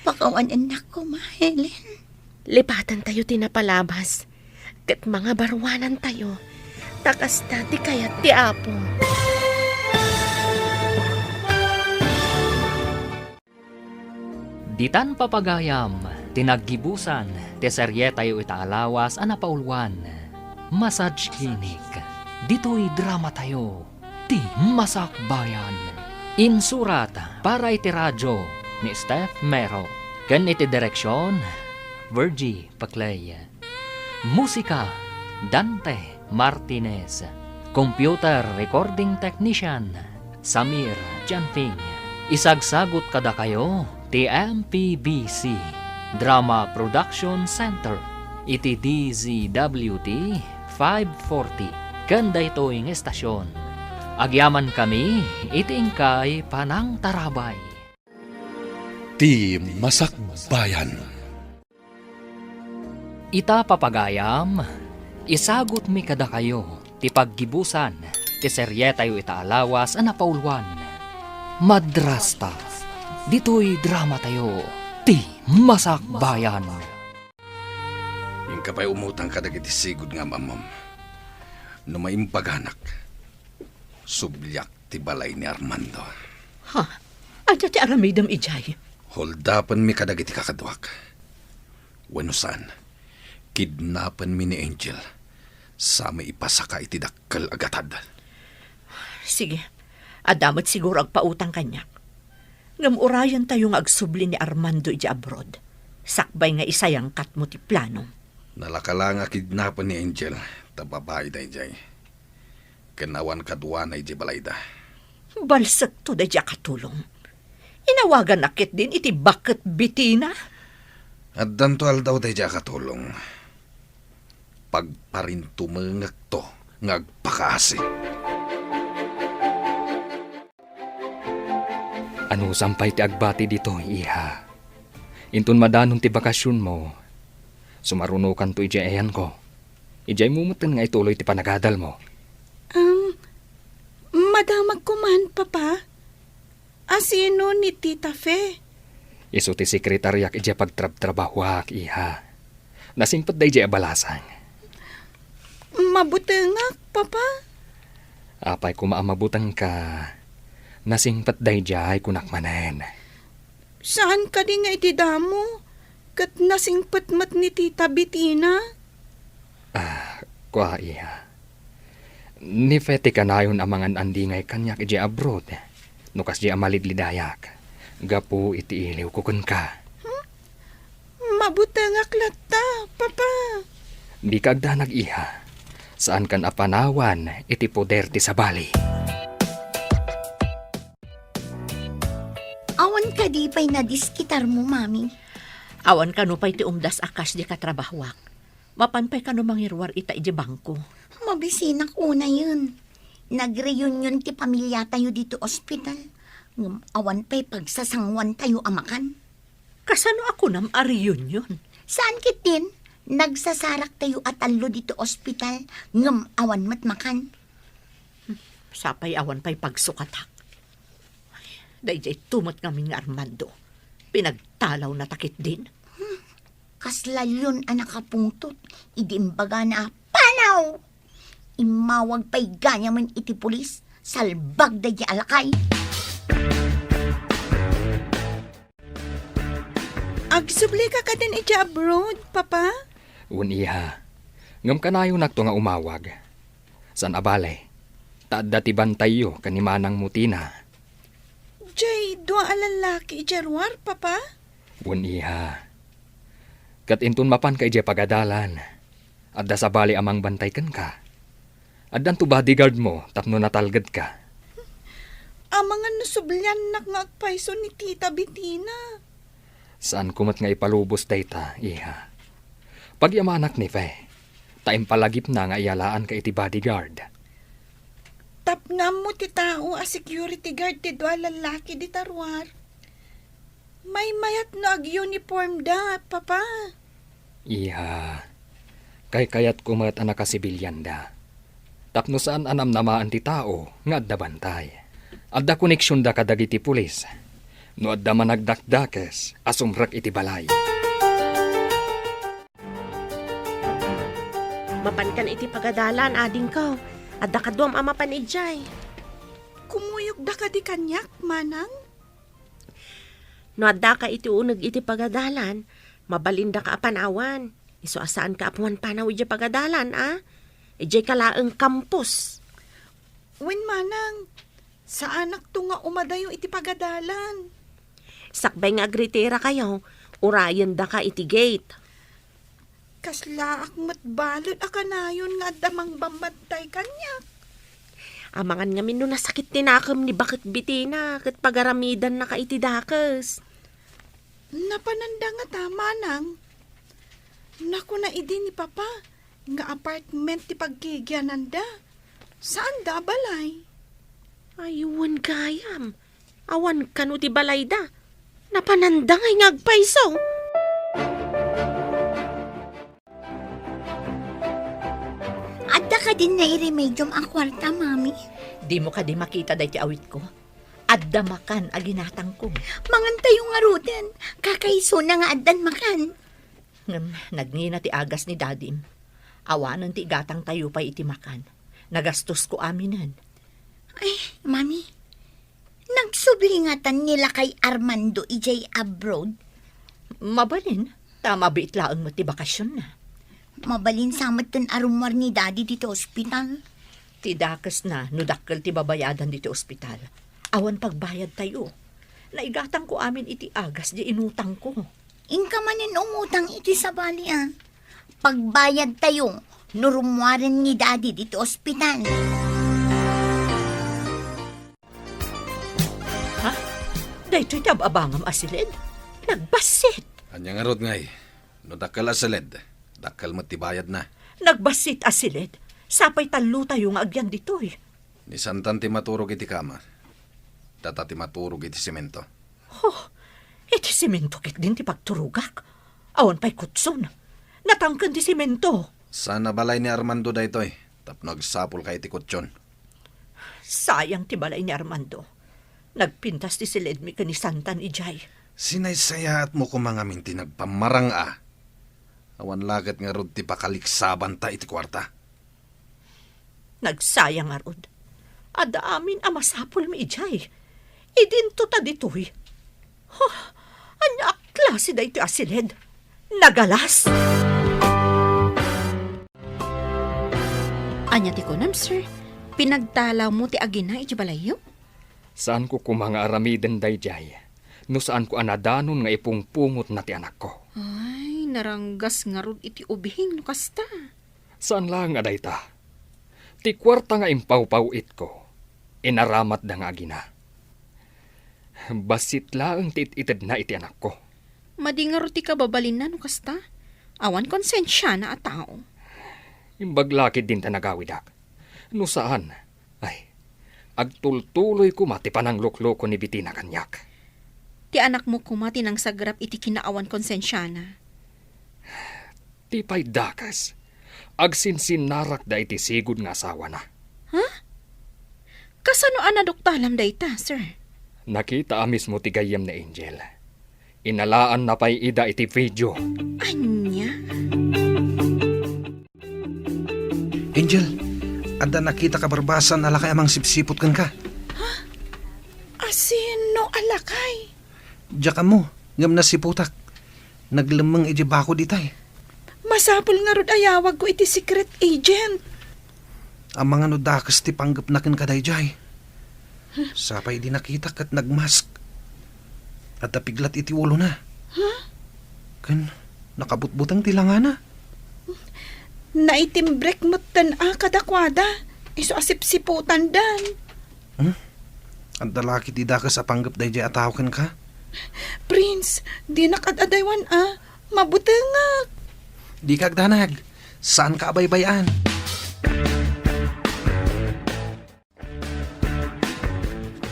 Pakawanennak koma, Helen. Lipatentayo ti napalabas, ket mangabaruanantayo, ta kasta ti kayat ti Apo. Ditan papagayam ti naggibusan ti serietayo ita a lawas a napauluan, Massage Clinic. Ditoy dramatayo, Ti Masakbayan. Insurat para iti radyo ni Steph Mero ken iti direksion, Virgie Paclay. Musika, Dante Martinez. Computer recording technician, Samir Chanfing. Isagsagut kadakayo ti M P B C Drama Production Center iti D Z W T five forty ken daytoy nga estasion. Agyamankami iti inkay panangtarabay. Ti Masakbayan. Ita, papagayam, isagutmi kadakayo ti paggibusan ti serietayo ita a lawas a napauluan, Madrasta. Ditoy dramatayo, Ti Masakbayan. Inka pay umutang kadagiti sigud nga am-ammom. No maimbaganak, subliak ti balay ni Armando. Ha? Ania ti aramidem idiay? Holdapenmi kadagiti kakaduak. Wenno saan, kidnapenmi ni Angel. Sa maipasaka iti dakkel a gatad. Sige, adda met siguro agpautang kaniak. Ngem urayentayo nga agsubli ni Armando idiay abroad, sakbay nga isayangkatmo ti planom. Nalaka la nga kidnapen ni Angel, ta babai daydiay. Ken awan kaduana idiay balayda. Balsekto daydiay a katulong. Inawagannak ketdin iti baket bitina. Addanto aldaw daydiay a katulong. Pagparintumengekto nga agpakaasi. Anusam pay ti agbati ditoy, iha. Inton madanon ti bakasionmo, sumarunokanto idiay ayanko. Idiaymo metten nga ituloy ti panagadalmo. Um, madamagko man, Papa. A sino ni Tita Fe? Isu ti sekretariak idiay pagtrabtrabahoak, iha. Nasingpet daydiay a balasang. Mabutengak, Papa. Apay koma a mabutengka, nasingpet daydiay, kunak manen. Saan kadi nga iti damo, ket nasingpet met ni Tita Betina? Ah, kua, iha. Ni Fe ti kanayon a mangan-andingay kaniak idiay abroad, no kasdiay a malidlidayak, gapu iti iliwko kenka. Hmm? Mabutengak latta, Papa. Dika agdanag, iha. Saankan a panawan iti poder ti sabali. Awan kadi pay nadiskitarmo, Mami? Awan kano pay ti umdas a kas di katrabahoak. Mapan pay kano mangiruar ita idiay bangko. Mabisinak unayen. Nagreunion ti pamiliatayo ditoy ospital. Ngem awan pay pagsasanguantayo a makan. Kasano a kunam a reunion? Saan ketdin? Nagsasaraktayo a tallo ditoy ospital, ngem awan met makan. Sapay awan pay pagsukatak. Daydiay tumet ngamin nga Armando. Pinagtalawna ta ketdin. Kasla leon a nakapungtot idi imbagana a, "Panaw!" Immawag pay gayam iti pulis, salbag daydiay a lakay. Agsublika kadin idiay abroad, Papa? Wen, iha. Ngem kanayonakto nga umawag. Saan a bale, ta adda ti bantayyo ken ni manangmo Tina. Diay dua a lallaki idiay ruar, Papa? Wen, iha. Ket inton mapanka idiay pagadalan, adda sabali a mangbantay kenka. Addanto bodyguard mo tapno natalgedka. Amangan no subliannak nga agpayso ni Tita Bettina. Saanko met nga ipalubos dayta, iha. Pagyamanak ni Fe, ta impalagipna nga iyalaanka iti bodyguard. Tapno ammo ti tao a security guard ti dua lallaki dita ruar. Maymayat no ag-uniform da, Papa. Iha, kaykayatko met a nakasibilianda. Tapno saan a namnamaen ti tao nga adda bantay. Adda koneksionda kadagiti pulis. No adda managdakdakes a sumrek iti balay. Mapankan iti pagadalan, adingko. Adda kaduam a mapan idiay. Kumuyogda kadi kaniak, Manang? No addaka iti uneg iti pagadalan, mabalindaka a panawan. Isu a saanka a pumanpanaw idiay pagadalan, a? Idiayka laeng campus. Wen, Manang, saanakto nga umadayo iti pagadalan. Sakbay nga agritirakayo, urayendaka iti gate. Kaslaak met balet a kanayon nga adda mangbambantay kaniak. Amangan ngamin no nasakit ti nakem ni Baket Bettina ket pagaramidannaka iti dakes. Napananda ngata, Manang? Nakuna idi ni Papa nga apartment ti paggigiananda. Saanda a balay. Ay, wen gayam. Awan kano ti balayda. Napananda ngay nga agpayso. Adda kadin nairemediom a kuarta, Mami? Dimo kadi makita daytoy awitko? Adda makan a ginatangko. Mangantayo ngaruden. Kakaisuna nga addan makan. Ngem nagngina ti agas ni Dadim. Awanen ti igatangtayo pay iti makan. Nagastosko aminen. Ay, Mami, nagsubli ngatan ni lakay Armando idiay abroad? Mabalin, ta mabiit laeng met ti bakasionna. Mabalin sa metten a rummuar ni Daddy ditoy ospital. Ti dakesna no dakkel ti babayadan ditoy ospital. Awan pagbayadtayo. Naigatangko amin iti agas diay inutangko. Inka manen umutang iti sabali, a. Pagbayadtayo no rummuaren ni Daddy ditoy ospital. Ha? Daytoy ti ab-abangam a siled? Nagbassit! Ania ngarud ngay? No dakkel a siled, dakkel met ti bayadna. Nagbassit a siled? Sapay tallotayo nga agyan ditoy. Ni Santan ti maturog iti kama. Data ti maturog iti semento. Oh, iti semento ketdin ti pagturogak. Awan pay kutson. Natangken ti semento. Sana balay ni Armando daytoy, tapno agsapulka iti kutson. Sayang ti balay ni Armando. Nagpintas ti siledmi ken ni Santan idiay. Sinaysayaatmo koma ngamin ti nagpammarang a. Awan la ket ngarud ti pakaliksabanta iti kuarta. Nagsayang ngarud. Adda amin a masapulmi idiay. Idinto ta ditoy. Huh, ania a klase daytoy a siled? Nagalas! Ania ti kunam, sir? Pinagtalawmo ti agina iti balayyo? Saanko koma nga aramiden daydiay no saanko a nadanon nga ipungpungotna ti anakko. Ay, naranggas ngarud iti ubing no kasta. Saan laeng a dayta. Ti kuarta nga impawpaw-itko, inaramatda nga agina. Bassit laeng ti it-itedna iti anakko. Madi ngarud ti kababalinna no kasta. Awan konsensiana a tao. Imbag la ketdin ta nagawidak. No saan, ay, agtultuloy koma ti pananglukloko ni Betina kaniak. Ti anakmo koma ti nangsagrap iti kinaawan konsensiana. Ti pay dakes, agsinsinnarakda iti sigud nga asawana. Ha? Kasano a naduktalam dayta, sir? Nakita a mismo ti gayyem ni Angel. Inalaanna pay ida iti video. Ania? Angel, adda nakita ka barbasan a lakay a mangsipsiput kenka. Asino a lakay? Diak ammo, ngem nasiputak. Naglemmeng idiay bako ditay. Masapul ngarud a yawagko iti secret agent. Amangan no dakes ti panggepna kenka daydiay. Sapay idi nakitak ket nagmask. Adda piglat iti ulona. Huh? Ken Nakabutbuteng ti langana. Naitimbrek metten a kadakuada. Isu a sipsiputandan. Hmm? Adda la ketdi dakes a panggep daydiay a tao kenka? Prince, dinak ad-adaywan a. Mabutengak. Dika agdanag. Saanka a baybay-an.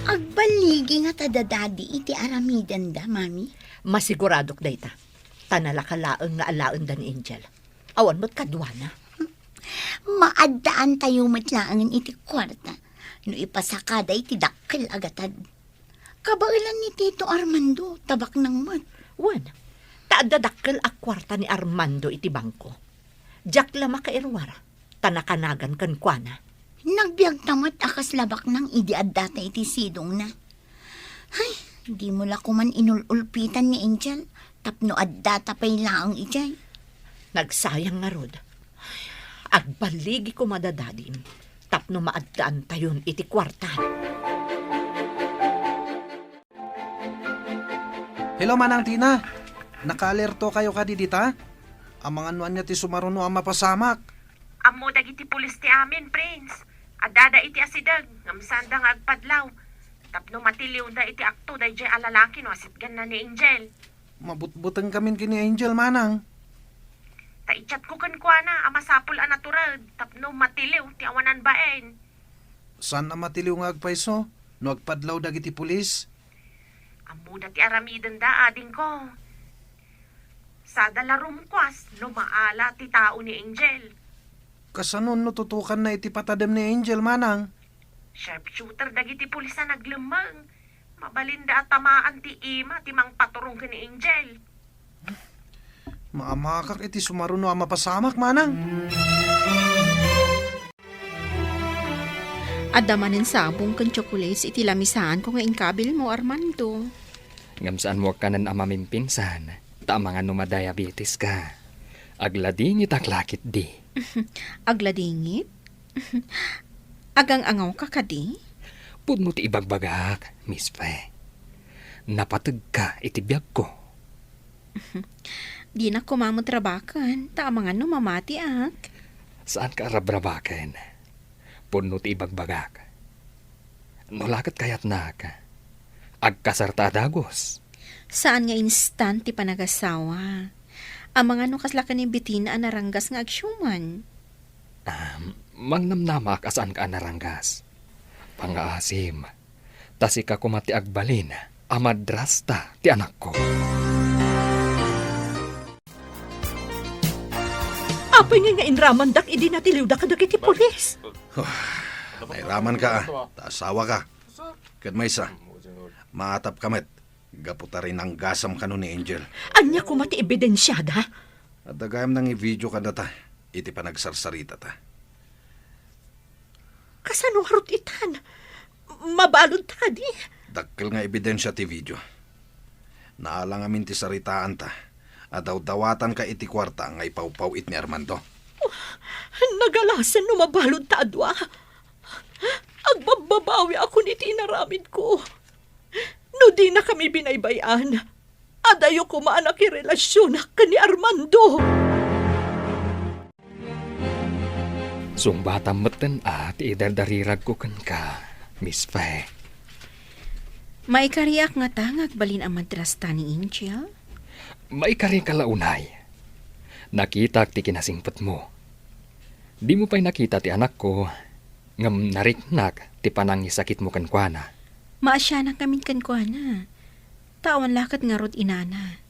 Agballigi ngata da Daddy iti aramidenda, Mami? Masiguradok dayta. Ta nalaka laeng nga alaenda ni Angel. Awan met kaduana. Maaddaantayo met laengen iti kuarta no ipasakada iti dakkel a gatad. Kabaelan ni Tito Armando, tabaknang met. Wen, ta adda dakkel a kuarta ni Armando iti bangko. Diak la makairuar, ta nakanagan kenkuana. Nagbiagta met a kasla baknang idi addata iti sidongna. Ay, dimo la koman inul-ulpitan ni Angel tapno addata pay laeng idiay. Nagsayang ngarud. Agballigi koma da Dadim tapno maaddaantayon iti kuarta. Hello, Manang Tina. Nakaalertokayo kadi dita? Amangan no ania ti sumaruno a mapasamak. Ammo dagiti pulis ti amin, Prince. Addada iti asideg, ngem saanda nga agpadlaw. Tapno matiliwda iti akto daydiay a lalaki no asitganna ni Angel. Mabutbutengkamin ken ni Angel, Manang. Ta i-chatko kenkuana a masapul a natured tapno matiliw ti awanan bain. Saan a matiliw nga agpayso no agpadlaw dagiti pulis? Ammoda ti aramidenda, adingko. Sada la rumkuas no maala ti tao ni Angel. Kasano no tutukanna iti patadem ni Angel, Manang? Sharpshooter dagiti pulis a naglemmeng. Mabalinda a tamaan ti ima ti mangpaturong ken ni Angel. Maamakak iti sumaruno a mapasamak, Manang. Adda manen sabong ken chocolates iti lamisaanko nga inkabilmo, Armando. Ngem saanmo a kanen a mamimpinsan, ta amangan no madiabetes ka. Agladingitak la ketdi. Agladingit? Agang-angawka kadi? Pudno ti ibagbagak, Miss Fe. Napategka iti biagko. Dinak koma met rabaken, ta amangan no mamatiak. Saanka a rabrabaken. Pudno ti ibagbagak. No la ket kayatnak, agkasarta a dagus. Saan nga instant ti panagasawa. Amangan no kasla ken ni Betina a naranggas nga agsiuman. Ah, mangnamnamaak a saanka a naranggas. Pangngaasim, ta sika koma ti agbalin a madrasta ti anakko. Apay ngay nga inramandak idi natiliwda kadagiti pulis? Nairamanka, a, ta asawaka. Ket maysa, maatapka met gapu ta rinanggasam kano ni Angel. Ania koma ti ebidensiada? Adda gayam nangivideo kadata iti panagsarsaritata. Kasano ngarud itan? Mabaludta kadi? Dakkel nga ebidensia ti video. Naala ngamin ti saritaanta a dawdawatanka iti kuarta nga ipawpaw-it ni Armando. Oh, nagalasen no mabaludta a dua. Agbabbabawiakon iti inaramidko. No dinakami binaybay-an, adayo koma a nakirelasionak ken ni Armando. Sungbatam metten a ti idardariragko kenka, Miss Fe. Maikariak ngata nga agbalin a madrasta ni Angel? Maikarika la unay. Nakitak ti kinasingpetmo. Dimo pay nakita ti anakko, ngem nariknak ti panangisakitmo kenkuana. Maasianakkamin kenkuana. Ta awan la ket ngarud inana.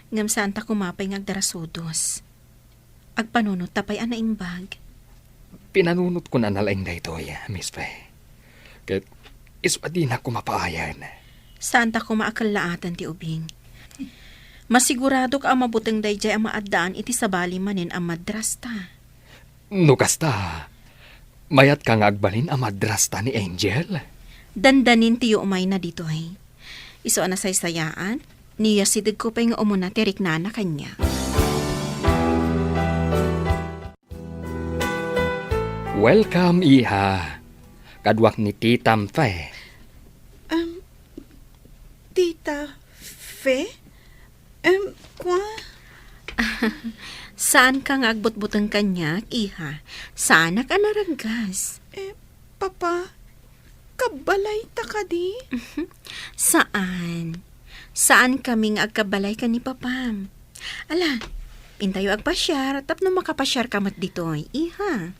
Ngem saanta koma pay nga agdarasudos. Agpanunotta pay a naimbag. Pinanunotkon a nalaing daytoy, Miss Fe. Ket isu a dinak koma paayen. Saanta koma a kellaatan ti ubing. Masiguradok a mabuteng daydiay a maaddaan iti sabali manen a madrasta. No kasta, mayatka nga agbalin a madrasta ni Angel? Dandanin ti yumayna ditoy. Isu a nasaysayaan, niyasidegko pay nga umuna ti riknana kaniak. Welcome, iha. Kaduak ni Tita Fe. Um, Tita Fe? Um, kwa? Ah, Saanka nga agbutbuteng kaniak, iha. Saanak a naraggas. Eh, Papa, kabbalayta kadi? Saan. Saankami nga agkabbalay ken ni Papam. Ala, intayo agpasiar tapno makapasiarka met ditoy, iha.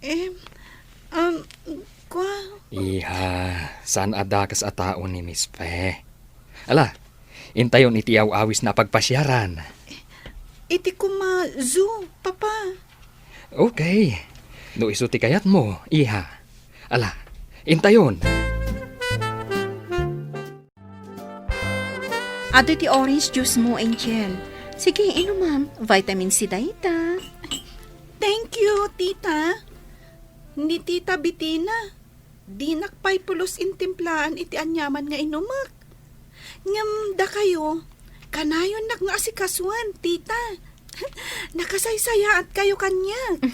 Em, um, kua- Iha, saan a dakes a tao ni Miss Fe. Ala, intayon iti aw-awisna a pagpasiaran. Iti koma zoo, Papa. Okay. No isu ti kayatmo, iha. Ala, intayon. Adu ti orange juice mo, Angel. Sige, inumam. Vitamin C dayta. Thank you, tita. Ni Tita Bitina, dinak pay pulos intimplaan iti aniaman nga inumek. Ngem dakayo, kanayonnak nga asikasuen, tita. Nakasaysayaatkayo kaniak.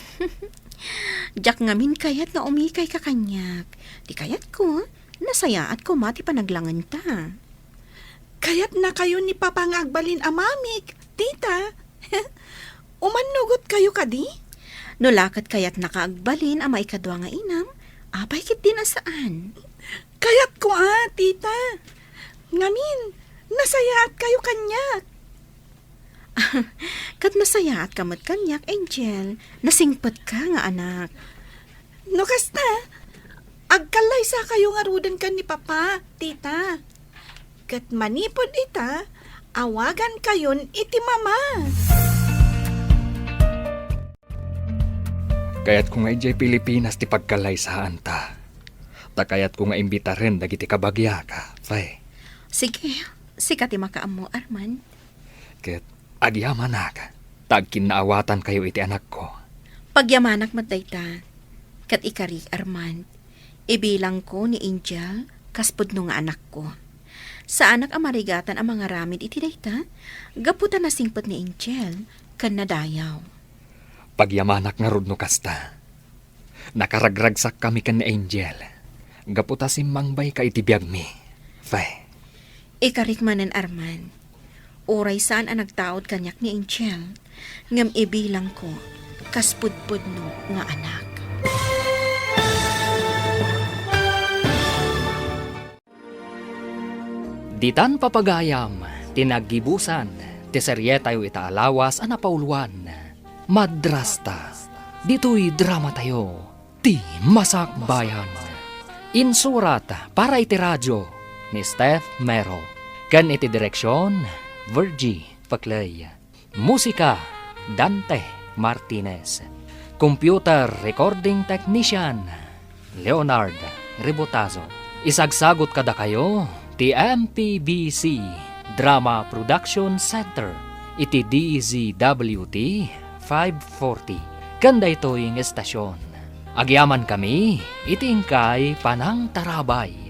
Diak ngamin kayat nga umikayka kaniak. Ti kayatko, nasayaat koma ti panaglangenta. Kayatnakayo ni Papa nga agbalin a mamik, tita. Umannugotkayo kadi? No la ket kayatnaka agbalin a maikadua nga inam, apay ketdin a saan? Kayatko a, tita. Ngamin, nasayaatkayo kaniak. Ket nasayaatka met kaniak, Angel. Nasingpetka nga anak. No kasta, agkallaysakayo ngaruden ken ni Papa, tita. Ket manipud ita, awagankayon iti Mama. Kayatko nga idiay Pilipinas ti pagkallaysaanta. Ta kayatko nga imbitaren dagiti kabagiak, Fe. Sige, sika ti makaammo, Armand. Ket agyamanak, ta agkinnaawatankayo iti anakko. Pagyamanak met dayta. Ket ikarik, Armand, ibilangko ni Angel kas pudno nga anakko. Saanak a marigatan a mangaramid iti dayta, gapu ta nasingpet ni Angel ken nadayaw. Pagyamanak ngarud no kasta. Nakaragragsakkami ken ni Angel, gapu ta simmangbayka iti biagmi, Fe. Ikarik manen, Armand. Uray saan a nagtaud kaniak ni Angel, ngem ibilangko kas pudpudno nga anak. Ditan papagayam ti naggibusan ti serietayo ita a lawas a napauluan, Madrasta. Ditoy dramatayo, ti Masakbayan. Insurat para iti radio ni Steph Mero, ken iti direksion, Virgie Paclay. Musika, Dante Martinez. Computer recording technician, Leonard Rebotazo. Isagsagut kadakayo ti M P B C Drama Production Center iti D Z W T five forty. Ken daytoy nga estasion, agyamankami iti inkay panangtarabay.